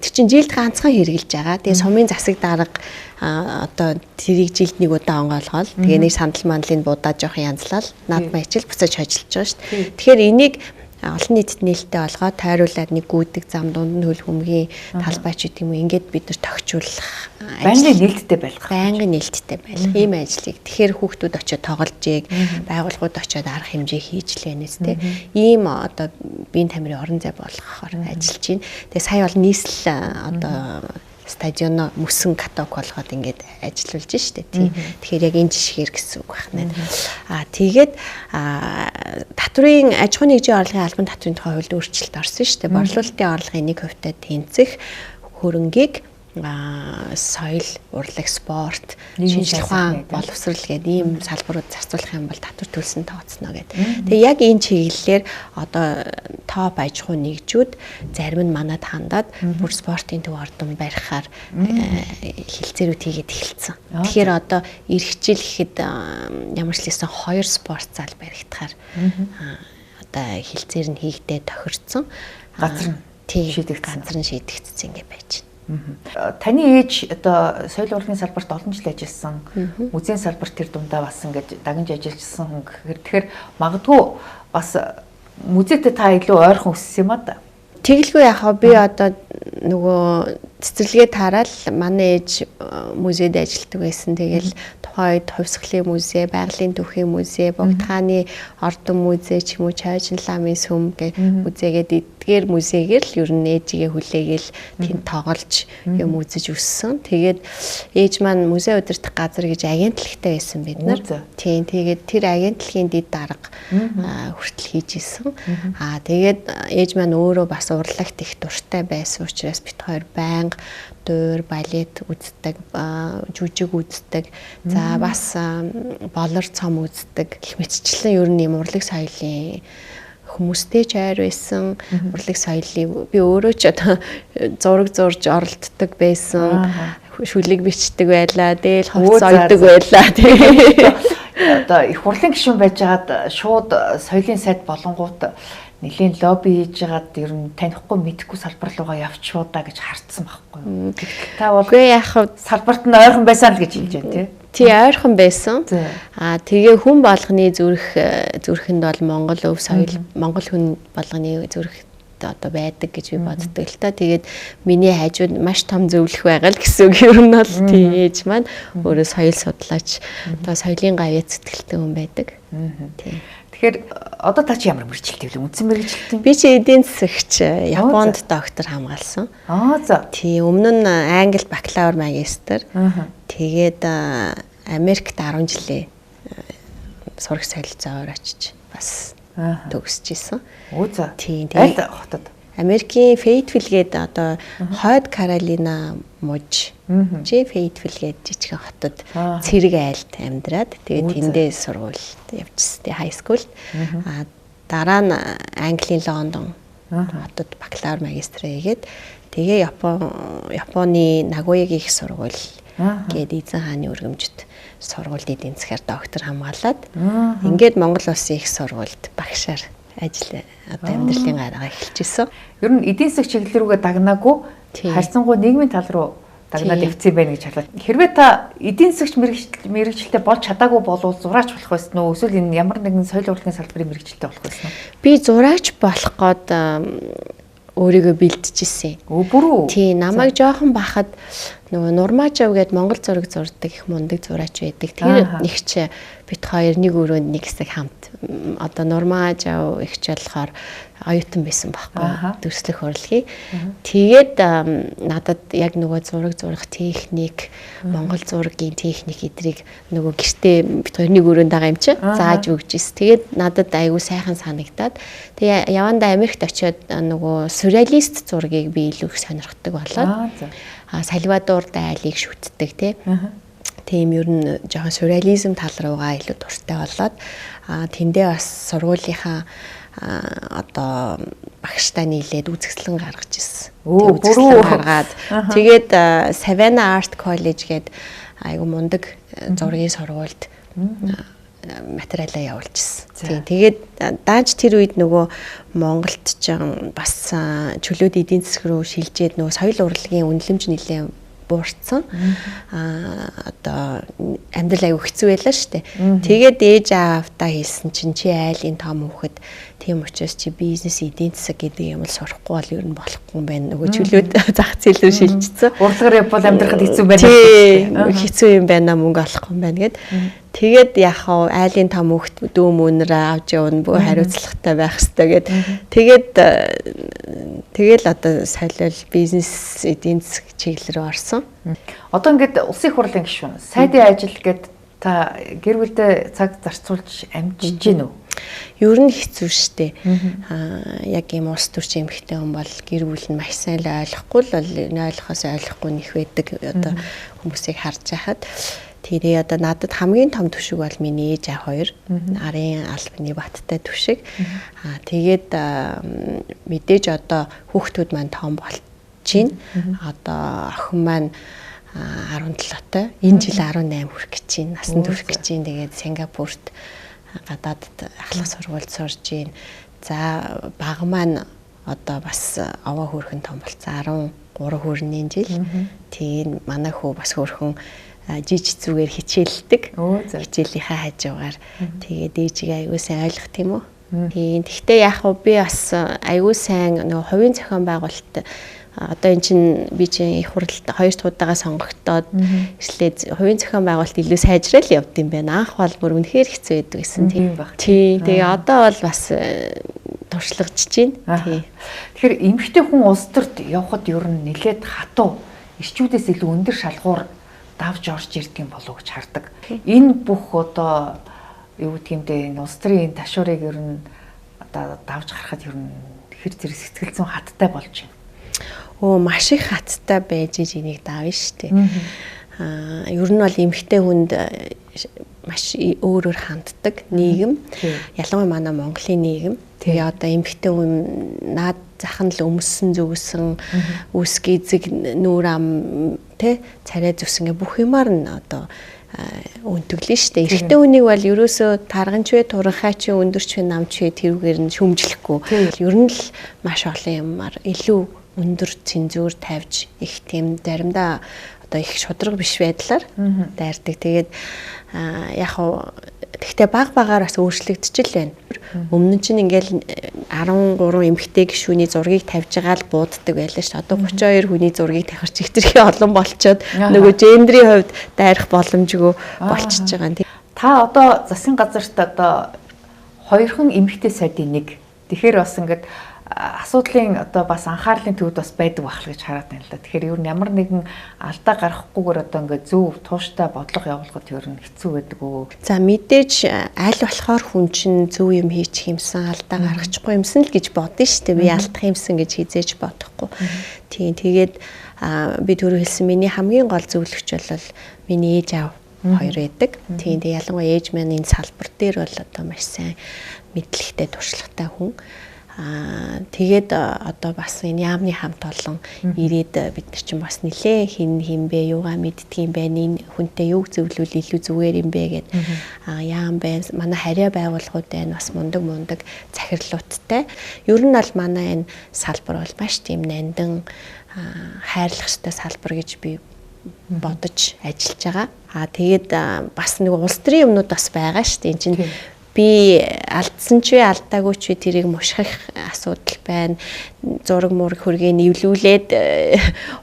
Тэр чинь жилд ганцхан хэрэгжилж байгаа. Тэгээ сумын засаг дарга одоо тэрийг жилд нэг удаа онгойлгоол. Тэгээ нэг сандал мандлын будаа жоох янзлал наадмын хичээл буцааж ажиллаж байгаа шүү дээ. Тэгэхээр энийг олон нийтэд нээлттэй болгоод тойруулаад нэг гүйдэг зам дунд нь хөл хөмгийн талбай ч гэдэг юм уу ингээд бид нар тохижуулах байнгын нээлттэй байлгах. Байнгын нээлттэй байлгах ийм ажлыг. Тэгэхээр хүүхдүүд очиод тоглож ийг, байгууллагууд очиод арга хэмжээ хийж лэнэс тэ. Ийм одоо биеийн тамирын орон зай болгохоор ажиллаж байна. Тэгээ сая бол нийслэл одоо стадионо мөсөн каток болгоод ингээд ажиллуулж штэ тий. Тэгэхээр яг энэ жишгээр гэсэн үг байна. Тэгээд татврын аж ахуйн нэгжийн орлогын албан татврын тухай хуульд өөрчлөлт орсон штэ. Борлуулалтын орлогын 1%-тай тэнцэх хөрөнгийг соёл, урлаг, спорт, шинжлэх ухаан, боловсрал гэдэг ийм салбарууд зарцуулах юм бол татвар төлсөн тооцно гэдэг. Тэгээ яг энэ чиглэлээр одоо топ аж ахуйн нэгжүүд зарим нь манад хандаад бүр спортын төв ордон барихаар хилцээрүүд хийгээд эхэлсэн. Тэгэхээр одоо эх жил гэхэд ямар ч лсэн 2 спорт зал баригдахаар одоо хилцээр нь хийгдээ тохирцсон. Газар нь шийдэгдсэн. Газар нь шийдэгдсэн ингэ байж байна. Таны ээж одоо соёл урлагийн салбарт олон жил ажилласан, музейн салбарт тэр дундаа бас ингээд дагнж ажилласан хүн гэхээр тэгэхээр магадгүй бас музейтэй та илүү ойрхон өссөн юм а да. Тэгэлгүй яхаа би одоо нөгөө цэцэрлэгээ таарал манай ээж музейд ажилладаг байсан. Тэгэл тухайн үед хувьсгалын музей, байгалийн түүхийн музей, Богдхааны ордон музей ч юм уу, Чойжин ламын сүм гэх музейгээд эдгээр музейгээр л ер нь ээжигээ хүлээгээл тэнд тоглож юм үзэж өссөн. Тэгээд ээж маань музей удирдах газар гэж агентлагтай байсан бид нар. Тийм, тэгээд тэр агентлагийн дэд дарга хүртэл хийж исэн. Тэгээд ээж маань өөрөө бас урлагт их дуртай байсан учраас бид хоёр байнга дуур, балет үздэг, жүжиг үздэг. За бас болор цом үздэг. Гэх мэтчлэн ер нь юм урлаг соёлын хүмүүстэй ч ойр байсан. Урлаг соёлыг би өөрөө ч одоо зураг зурж оролддог байсан. Шүлэг бичдэг байлаа. Дээл хувцас ойдог байлаа. Одоо их хурлын гишүүн байжгаад шууд соёлын сайд болонгууд нэлийн лобби хийж байгаад ер нь танихгүй мэдэхгүй салбар руугаа явчихуу да гэж харцсан байхгүй юу. Та бол яг салбарт нь ойрхон байсан л гэж хэлж байна тий. Тий, ойрхон байсан. Тэгээ хүн болгоны зүрхэнд бол Монгол өв соёл, Монгол хүн болгоны зүрх одоо байдаг гэж би боддог л та. Тэгээд миний хажууд маш том зөвлөх байгаа л гэсэн үг ер нь бол тий ээж маань өөрөө соёл судлаач, одоо соёлын гавьяа зүтгэлтэй хүн байдаг. Тий. Тэгэхээр одоо та чи ямар мэргэжилтэй вэ? Үндсэн мэргэжилтэй? Би чи эдийн засагч, Японд доктор хамгаалсан. За. Тий, өмнө нь Англид бакалавр магистр. Тэгээд Америкт 10 жилээ сурах солилцоогоор очиж бас төгсөж исэн. За. Тий, тэгээд аль хотод? Америкийн Фейтвилл гээд одоо Хойд Каролина муж чи Фейтвилл гээд жижигхэн хотод цэрэг айлд амьдраад тэгээд тэндээ сургуульд явчихсан. Тэгээ хай скулд. Дараа нь Английн Лондон хотод бакалавр магистраа хийгээд тэгээ Японы Нагоягийн их сургууль гээд эзэн хааны өргөмжт сургуульд эдийн засгаар доктор хамгаалаад ингээд Монгол улсын их сургуульд багшаар ажил одоо амьдралын гараа эхэлж исэн. Ер нь эдийн засаг чиглэл рүүгээ дагнаагүй харьцангуй нийгмийн тал руу дагнаад явцсан байх гэж харлаа. Хэрвээ та эдийн засагч мэргэжилтэй болж чадаагүй болвол зураач болох байсан уу? Эсвэл энэ ямар нэгэн соёл урлагийн салбарын мэргэжилтэй болох байсан уу? Би зураач болох гээд өөрийгөө бэлтжижсэн. Өө бүр үү? Тий, намайг жоохон бахад нөгөө Нурмаажав гээд монгол зураг зурдаг их мундаг зураач байдаг. Тэр нэгч бит хоёр нэг өрөөнд нэг хэсэг хамт одоо Нурмаажав ихч болохоор оюутан байсан байхгүй, дүрслэх урлагийн. Тэгээд надад яг нөгөө зураг зурах техник, монгол зургийн техник эдрийг нөгөө гэртээ бит хоёр нэг өрөөнд байгаа юм чи зааж өгч ирсэн. Тэгээд надад айгүй сайхан санагдаад тэгээ явандаа Америкт очиод нөгөө сюрреалист зургийг би илүү их сонирхдаг болоод Сальвадор Далиг шүтдэг тий. Тийм ер нь жоохон сюрреализм тал руугаа илүү дуртай болоод тэндээ бас сургуулийнхаа одоо багштай нийлээд үзэсгэлэн гаргаж ирсэн. Үзэсгэлэн гаргаад тэгээд Savannah Art College гээд айгу мундаг зургийн сургуульд материалаа явуулж ирсэн. Тийм тэгээд дааж тэр үед нөгөө Монголд ч бас чөлөөт эдийн засаг руу шилжээд нөгөө соёл урлагийн үнэлэмж нэлээд буурсан. Одоо амьдрал аягүй хэцүү байлаа шүү дээ. Тэгээд ээж аавдаа хэлсэн чинь чи айлын том хүүхэд, тийм учраас чи бизнес эдийн засаг гэдэг юм л сурахгүй бол ер нь болохгүй юм байна. Нөгөө чөлөөт зах зээл рүү шилжчихсэн. Урлагаар явбал амьдрахад хэцүү байна. Тийм хэцүү юм байна, мөнгө олохгүй юм байна гэд. Тэгээд яг хав айлын том хүүхэд дүү мөнрөө авч явна, бөө хариуцлагатай байх хэрэгтэй гэд. Тэгээд тэгэл одоо солиол бизнес эдийн засаг чиглэл рүү орсон. Одоо ингээд улсын их хурлын гишүүн, сайдын ажил гээд та гэр бүлдээ цаг зарцуулж амжиж гин үү? Ер нь хэцүү шттэ. Яг ийм улс төрч эмэгтэй хүн бол гэр бүл нь маш сайн л ойлгохгүй л бол ойлгохоос ойлгохгүй нэх байдаг. Одоо хүмүүсийг харж байхад тэрээ одоо надад хамгийн том түшиг бол миний ээж аав хоёр, арын албаны баттай түшиг. Тэгээд мэдээж одоо хүүхдүүд маань том болж байна. Одоо охин маань 17-той. Энэ жил 18 хүрэх гэж байна. Насанд хүрэх гэж байна. Тэгээд Сингапурт гадаадд ахлах сургуульд сурж байна. За баг маань одоо бас овоо хөөрхөн том болцсон. 13 хүрнэ жил. Тэгээд манай хүү бас хөөрхөн жижиг зүгээр хичээлдэг. Хичээлийнхаа хажуугаар тэгээд ээжигээ аягүй сайн ойлгох тийм үү? Тийм. Гэхдээ яг хөө би бас аягүй сайн нөгөө хувийн зохион байгуулалт одоо эн чинь би чинь их хурлд хоёр дахь удаага сонгогдоод эхлээд хувийн зохион байгуулалт илүү сайжрал явд юм байна. Анх бол бүр үнэхээр хэцүү байдаг гэсэн. Тийм баг. Тийм. Тэгээ одоо бол бас туршлагажж байна. Тийм. Тэгэхээр эмэгтэй хүн улс төрд явхад ер нь нэлээд хатуу эрчүүдээс илүү өндөр шалгуур давж орж ирдэг юм болов уу гэж хардаг. Энэ бүх одоо юу гэдэг юм бэ, энэ улс төрийн ташуурыг ер нь одоо давж гарахад ер нь хэр зэрэг сэтгэл зүйн хаттай болж байна. Өө маш их хаттай байж энийг давна шүү дээ. Ер нь бол эмэгтэй хүнд маш өөрөөр ханддаг нийгэм. Ялангуяа манай Монголын нийгэм. Тэгээ одоо эмэгтэй хүн наад зах нь л өмссөн зүгсэн үсг эзэг нүүр ам тэ царай зүсэн гэ бүх юмар нь одоо өнтөглөн шүү дээ. Эрэгтэй хүнийг бол ерөөсөө тарганч вэ, туранхай чи, өндөрч вэ, намч вэ тэрүүгээр нь шүмжлэхгүй. Ер нь л маш олон юмар илүү өндөр цензуур тавьж их тийм заримдаа одоо их шудраг биш байдлаар дайрдаг. Тэгээд яг хав тэгтээ баг багаар бас өөрчлөгдөж л байна. Өмнө нь чинь ингээл 13 эмэгтэй гишүүний зургийг тавьж байгаа л бууддаг байлаа шүү дээ. Одоо 32 хүний зургийг тавих ч хэтэрхий олон болчоод нөгөө гендрийн хувьд дайрах боломжгүй болчихж байгаа юм. Та одоо засгийн газарт одоо хоёрхан эмэгтэй сайдын нэг. Тэгэхээр бас ингээд асуудлын одоо бас анхаарлын төвд бас байдаг байх л гэж хараад байна л да. Тэгэхээр ер нь ямар нэгэн алдаа гаргахгүйгээр одоо ингээд зөв тууштай бодлого явуулахад ер нь хэцүү байдаг уу? За мэдээж аль болохоор хүн чинь зөв юм хийчих юмсан, алдаа гаргачихгүй юмсан л гэж бодно шүү дээ. Би алдах юмсан гэж хизээж бодохгүй. Тийм тэгээд би түрүү хэлсэн миний хамгийн гол зөвлөгч бол миний ээж аав хоёр байдаг. Тийм тэгээд ялангуяа ээж маань энэ салбар дээр бол одоо маш сайн мэдлэгтэй, туршлагатай хүн. Тэгээд одоо бас энэ яамны хамт олон ирээд бид нар чинь бас нилээ хин хин бэ, юугаа мэддэг юм бэ, энэ хүнтэй юуг зөвлөвөл илүү зүгээр юм бэ гэд яам байна. Манай харьяа байгууллагууд байна, бас мундаг захирлуудтай. Ер нь бол манай энэ салбар бол маш тийм нандин хайрлах ёстой салбар гэж би бодож ажиллаж байгаа. Аа тэгээд бас нэг улс төрийн юмнууд бас байгаа шүү дээ. Энд чинь би алдсан ч вэ, алдаагүй ч вэ тэрийг мушгах асуудал байна. Зураг мураг хөргээ нэвлүүлээд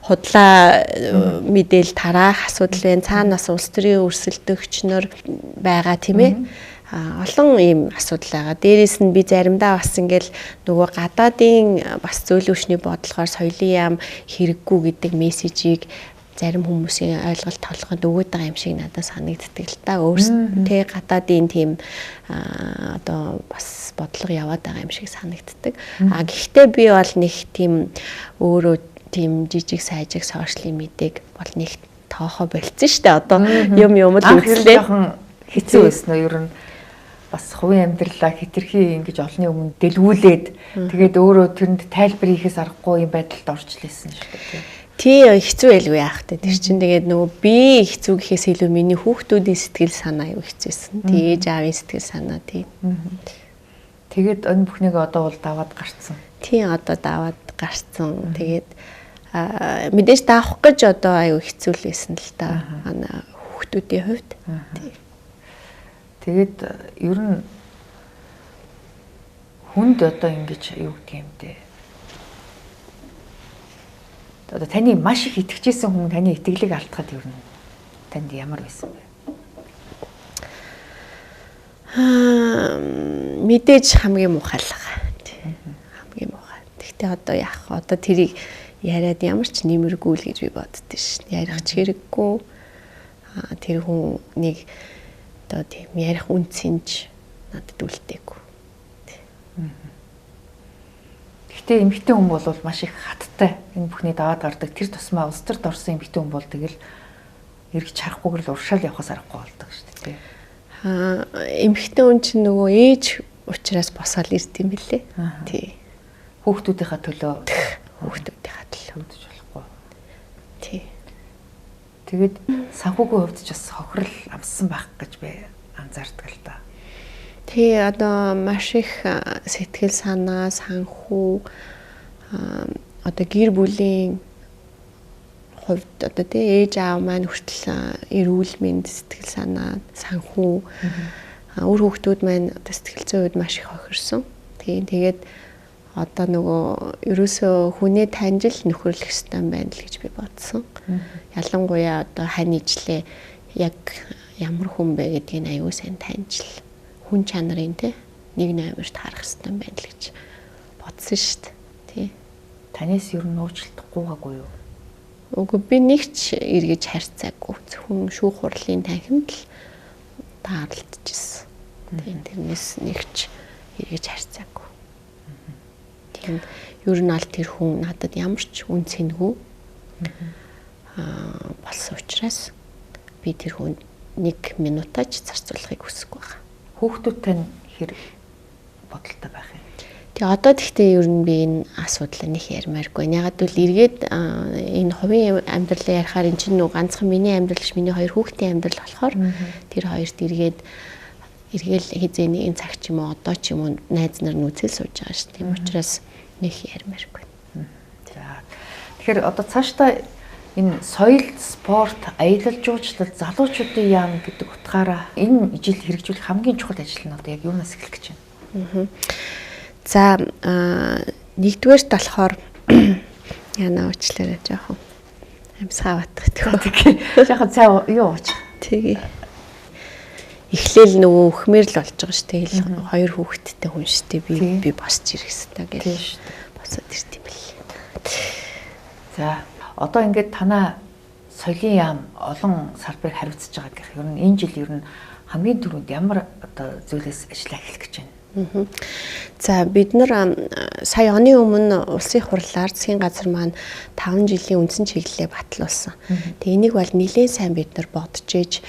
худлаа мэдээл тараах асуудал байна. Цаана бас улс төрийн өрсөлдөгч нар байгаа, тийм ээ. Олон ийм асуудал байгаа. Дээрээс нь би заримдаа бас ингээл нөгөө гадаадын бас зөөлөвчний бодлогоор соёлын яам хэрэггүй гэдэг мессежийг зарим хүмүүсийн ойлголт толгойд өгөөд байгаа юм шиг надад санагддаг л та. Өөрсдөө гадаадын тийм одоо бас бодлого яваад байгаа юм шиг санагддаг. А гэхдээ би бол нэг тийм өөрөө тийм жижиг сайжиг сошиалын мэдээг бол нэг тоохоо болцсон шүү дээ. Одоо юм юм л үзлээ. Хэцүү байсан уу ер нь? Бас хувийн амьдралаа хэтэрхий ингэж олонний өмнө дэлгүүлээд тэгээд өөрөө тэрэнд тайлбар хийхээс аргагүй юм байдалд орж лээсэн шүү дээ. Тий, хэцүү байлгүй яах вэ? Тэр чинь тэгээд нөгөө би хэцүү гэхээс илүү миний хүүхдүүдийн сэтгэл санаа аюу хэцүүсэн. Тий, ээж аавын сэтгэл санаа тий. Тэгээд энэ бүхнийг одоо бол даваад гарцсан. Тий, одоо даваад гарцсан. Тэгээд мэдээж даах гэж одоо аюу хэцүү л байсан л та. Манай хүүхдүүдийн хувьд. Тий. Тэгээд ер нь хүнд одоо ингэж юу гэдэг юм бэ? Одоо таны маш их итгэжсэн хүн таны итгэлийг алдахад ер нь танд ямар байсан бэ? Мэдээж хамгийн муухай л байгаа. Хамгийн муухай. Гэхдээ одоо яах вэ? Одоо тэрийг яриад ямар ч нэмэргүй л гэж би боддоо шин. Ярих ч хэрэггүй. Тэр хүн нэг одоо тийм ярих үнцэнж надад үлдээгүй. Гэхдээ эмэгтэй хүн бол маш их хаттай. Энэ бүхний даваад гардаг. Тэр тусмаа улс төрд орсон эмэгтэй хүн бол тэгэл эргэж харахгүйгээр л уршаал явахаас аргагүй болдог шүү дээ. Эмэгтэй хүн чинь нөгөө ээж учраас босоод ирд юм билээ. Тий. Хүүхдүүдийнхээ төлөө хүүхдүүдийнхээ төлөө хөдөж болохгүй. Тий. Тэгээд санхүүгийн хувьд ч бас хохирол амссан байх гэж би анзаардаг л да. Тий, одоо маш их сэтгэл санаа, санхүү, одоо гэр бүлийн хувьд одоо тий ээж аав маань хүртэл эрүүл мэнд, сэтгэл санаа, санхүү, үр хүүхдүүд маань одоо сэтгэл зүйн хувьд маш их хохирсон. Тий, тэгээд одоо нөгөө ерөөсөө хүнээ таньж л нөхөрлөх ёстой юм байна л гэж би бодсон. Ялангуяа одоо хань ижлээ яг ямар хүн бэ гэдгийг аюу сайн таньж л хүн чанарын те нэг номерт харах ёстой юм байна л гэж бодсон шүү дээ. Тий. Танаас ер нь уучлалт гуйгаагүй юу? Үгүй, би нэг ч эргэж харьцаагүй. Зөвхөн шүүх хурлын танхимд л таарлдчихсэн. Тийм, тэрнээс нэг ч эргэж харьцаагүй. Тийм, ер нь аль тэр хүн надад ямар ч үн цэнгүй болсон учраас би тэр хүн нэг минутаач зарцуулахыг хүсэхгүй байгаа. Хүүхдүүд тань хэр бодолтой байх юм? Тэгээ одоо тэгтээ ер нь би энэ асуудлаа нэг ярмааргүй. Ягаад гэвэл эргээд энэ хувийн амьдралаа ярихаар энэ чинь нөгөө ганцхан миний амьдрал биш, миний хоёр хүүхдийн амьдрал болохоор тэр хоёрт эргээд эргээл хизээ нэгэн цаг ч юм уу одоо ч юм уу найз нар нь үзэл сууж байгаа шүү. Тийм учраас нэг ярмааргүй. За. Тэгэхээр одоо цаашдаа энэ соёл, спорт, аялал жуулчлал, залуучуудын яам гэдэг утгаараа энэ ижил хэрэгжүүлэх хамгийн чухал ажил нь одоо яг юунаас эхлэх гэж байна? За, нэгдүгээрт болохоор яна уучлаарай жоохон амьсгаа батгах. Жоохон цай юу ууч. Тэгээ. Эхлээл нөгөө өхмөр л болж байгаа шүү. Тэгэл хоёр хүүхэдтэй хүн шүү дээ. Би босч ирэх ёстой гэж босоод ирд юм бэл. За, одоо ингээд танаа соёлын яам олон салбарыг хариуцж байгаа гэх. Ер нь энэ жил ер нь хамгийн түрүүнд ямар одоо зүйлээс ажиллаа эхлэх гэж байна? За, бид нар сая оны өмнө улсын хурлаар засгийн газар маань 5 жилийн үндсэн чиглэлээ батлуулсан. Тэгээ энийг бол нэлээд сайн бид нар бодож ээж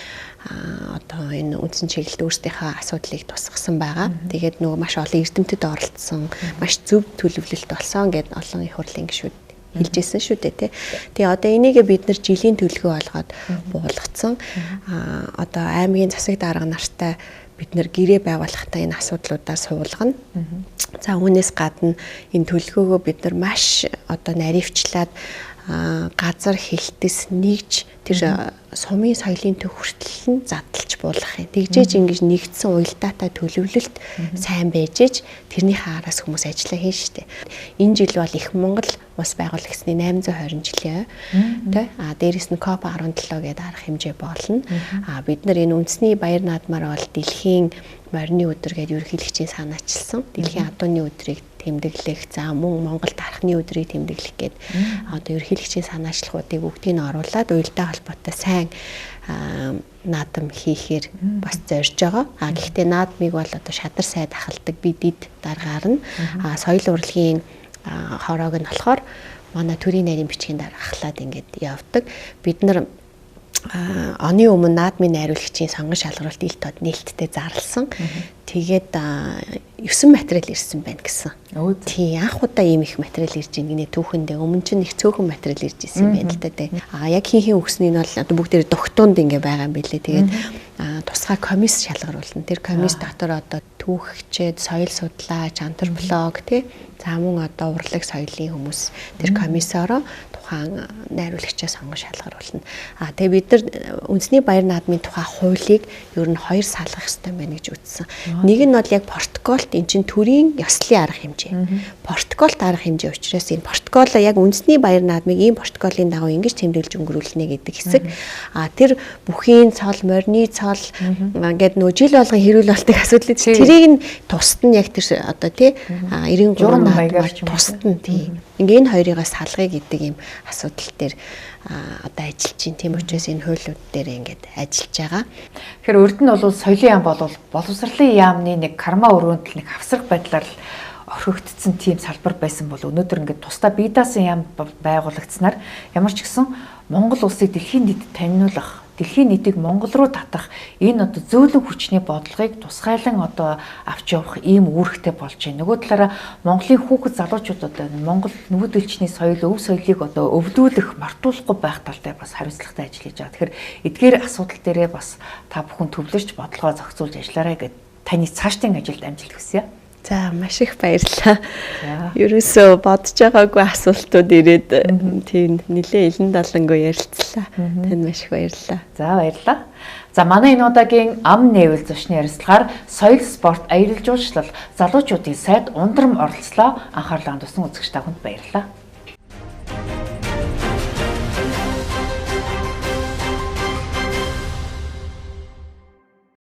одоо энэ үндсэн чиглэлд өөрсдийнхөө асуудлыг тусгасан байгаа. Тэгээд нөгөө маш олон эрдэмтэд оролцсон, маш зөв төлөвлөлт болсон гэдээ олон их хурлын гишүүд хэлжсэн шүү дээ, тий. Тэгээ одоо энийгээ бид нар жилийн төлөвлөгөө олгоод буулгацсан. Одоо аймгийн засаг дарга нартай бид нар гэрээ байгуулахдаа энэ асуудлуудаа суулгана. За, үүнээс гадна энэ төлөвлөгөөгөө бид нар маш одоо наривчлаад газар хилтэс нэгж Тэр сумын соёлын төв хүртэл нь задлж буулгах юм. Тэгжээж ингэж нэгдсэн уялдаатай төлөвлөлт сайн байжээж тэрнийхээ араас хүмүүс ажиллаа хийн штэ. Энэ жил бол их Монгол улс байгуулагчны 820 жилийн тэ. А дээрэс нь COP 17 гэдэг арга хэмжээ болно. А бид нар энэ үндэсний баяр наадмаар бол дэлхийн морины өдөр гэдэг ерөнхийлөгчийн санаачилсан. Дэлхийн адууны өдрийг тэмдэглэх, за мөн Монгол тархины өдрийг тэмдэглэх гээд одоо ерөнхийлөгчийн санаачлагуудыг бүгдийг нь оруулаад уялдаа холбоотой сайн наадам хийхээр бас зорж байгаа. А гэхдээ наадмыг бол одоо шадар сайд ахалдаг бид эд даргаар нь соёл урлагийн хороог нь болохоор манай төрийн найрын бичгийн дараа ахлаад ингээд явдаг. Бид нар оны өмнө наадмын найруулагчийн сонгон шалгаруулалт ил тод нээлттэй зарласан. Тэгээд 9 материал ирсэн байна гэсэн. Тий, анх удаа ийм их материал ирж байна гинэ түүхэндээ. Өмнө чинь их цөөхөн материал ирж исэн байна л да тий. А яг хин хин өгсөний нь бол одоо бүгдээр дугтуунд ингээ байгаа юм билээ. Тэгээд тусгай комисс шалгаруулна. Тэр комисс дотор одоо түүхчээд, соёл судлаач, антрополог тий. За мөн одоо урлаг соёлын хүмүүс тэр комиссороо тухайн найруулагчаа сонгон шалгаруулна. А тэгээ бид нар үндэсний баяр наадмын тухай хуулийг ер нь хоёр салгах хэрэгтэй байна гэж үзсэн. Нэг нь бол яг протоколт эн чинь төрийн ёслолын арга хэмжээ. Протоколт арга хэмжээ учраас энэ протоколоо яг үндэсний баяр наадмыг ийм протоколын дагуу ингэж тэмдэглэж өнгөрүүлнэ гэдэг хэсэг. А тэр бүхийн цол, морины цол ингээд нөө жил болгон хэрүүл болдог асуудал тэрийг нь тусад нь яг тэр одоо тий 93 наадмаар тусад нь тий. Ингээ энэ хоёрыгоо салгая гэдэг ийм асуудал дээр одоо ажиллаж чинь. Тийм учраас энэ хуулиуд дээр ингээд ажиллаж байгаа. Тэгэхээр урд нь бол соёлын яам бол боловсролын яамны нэг карма өрөөнд л нэг хавсрах байдлаар л орхигдсон тийм салбар байсан бол өнөөдөр ингээд тусдаа бие даасан яам байгуулагдсанаар ямар ч гэсэн Монгол улсыг дэлхийн нийтэд таниулах, дэлхийн нийтийг Монгол руу татах энэ одоо зөөлөн хүчний бодлогыг тусгайлан одоо авч явах ийм үүрэгтэй болж байна. Нөгөө талаараа Монголын хүүхэд залуучууд одоо Монгол нүгэл элчний соёл, өв соёлыг одоо өвлүүлэх, мартуулахгүй байх тал дээр бас хариуцлагатай ажил хийж байгаа. Тэгэхээр эдгээр асуудал дээрээ бас та бүхэн төвлөрч бодлогоо зохицуулж ажиллаарай гэд таны цаашдын ажилд амжилт хүсье. За маш их баярлалаа. Ерөөсөө бодож байгаагүй асуултууд ирээд тийм нэлээ илэн далангүй ярилцлаа. Танд маш их баярлалаа. За баярлалаа. За манай энэ удаагийн ам нээвэл зочны ярилцлагаар соёл, спорт, аялал жуулчлал, залуучуудын сайд ундрам оролцлоо. Анхаарлаа хандуулсан үзэгч та бүхэнд баярлалаа.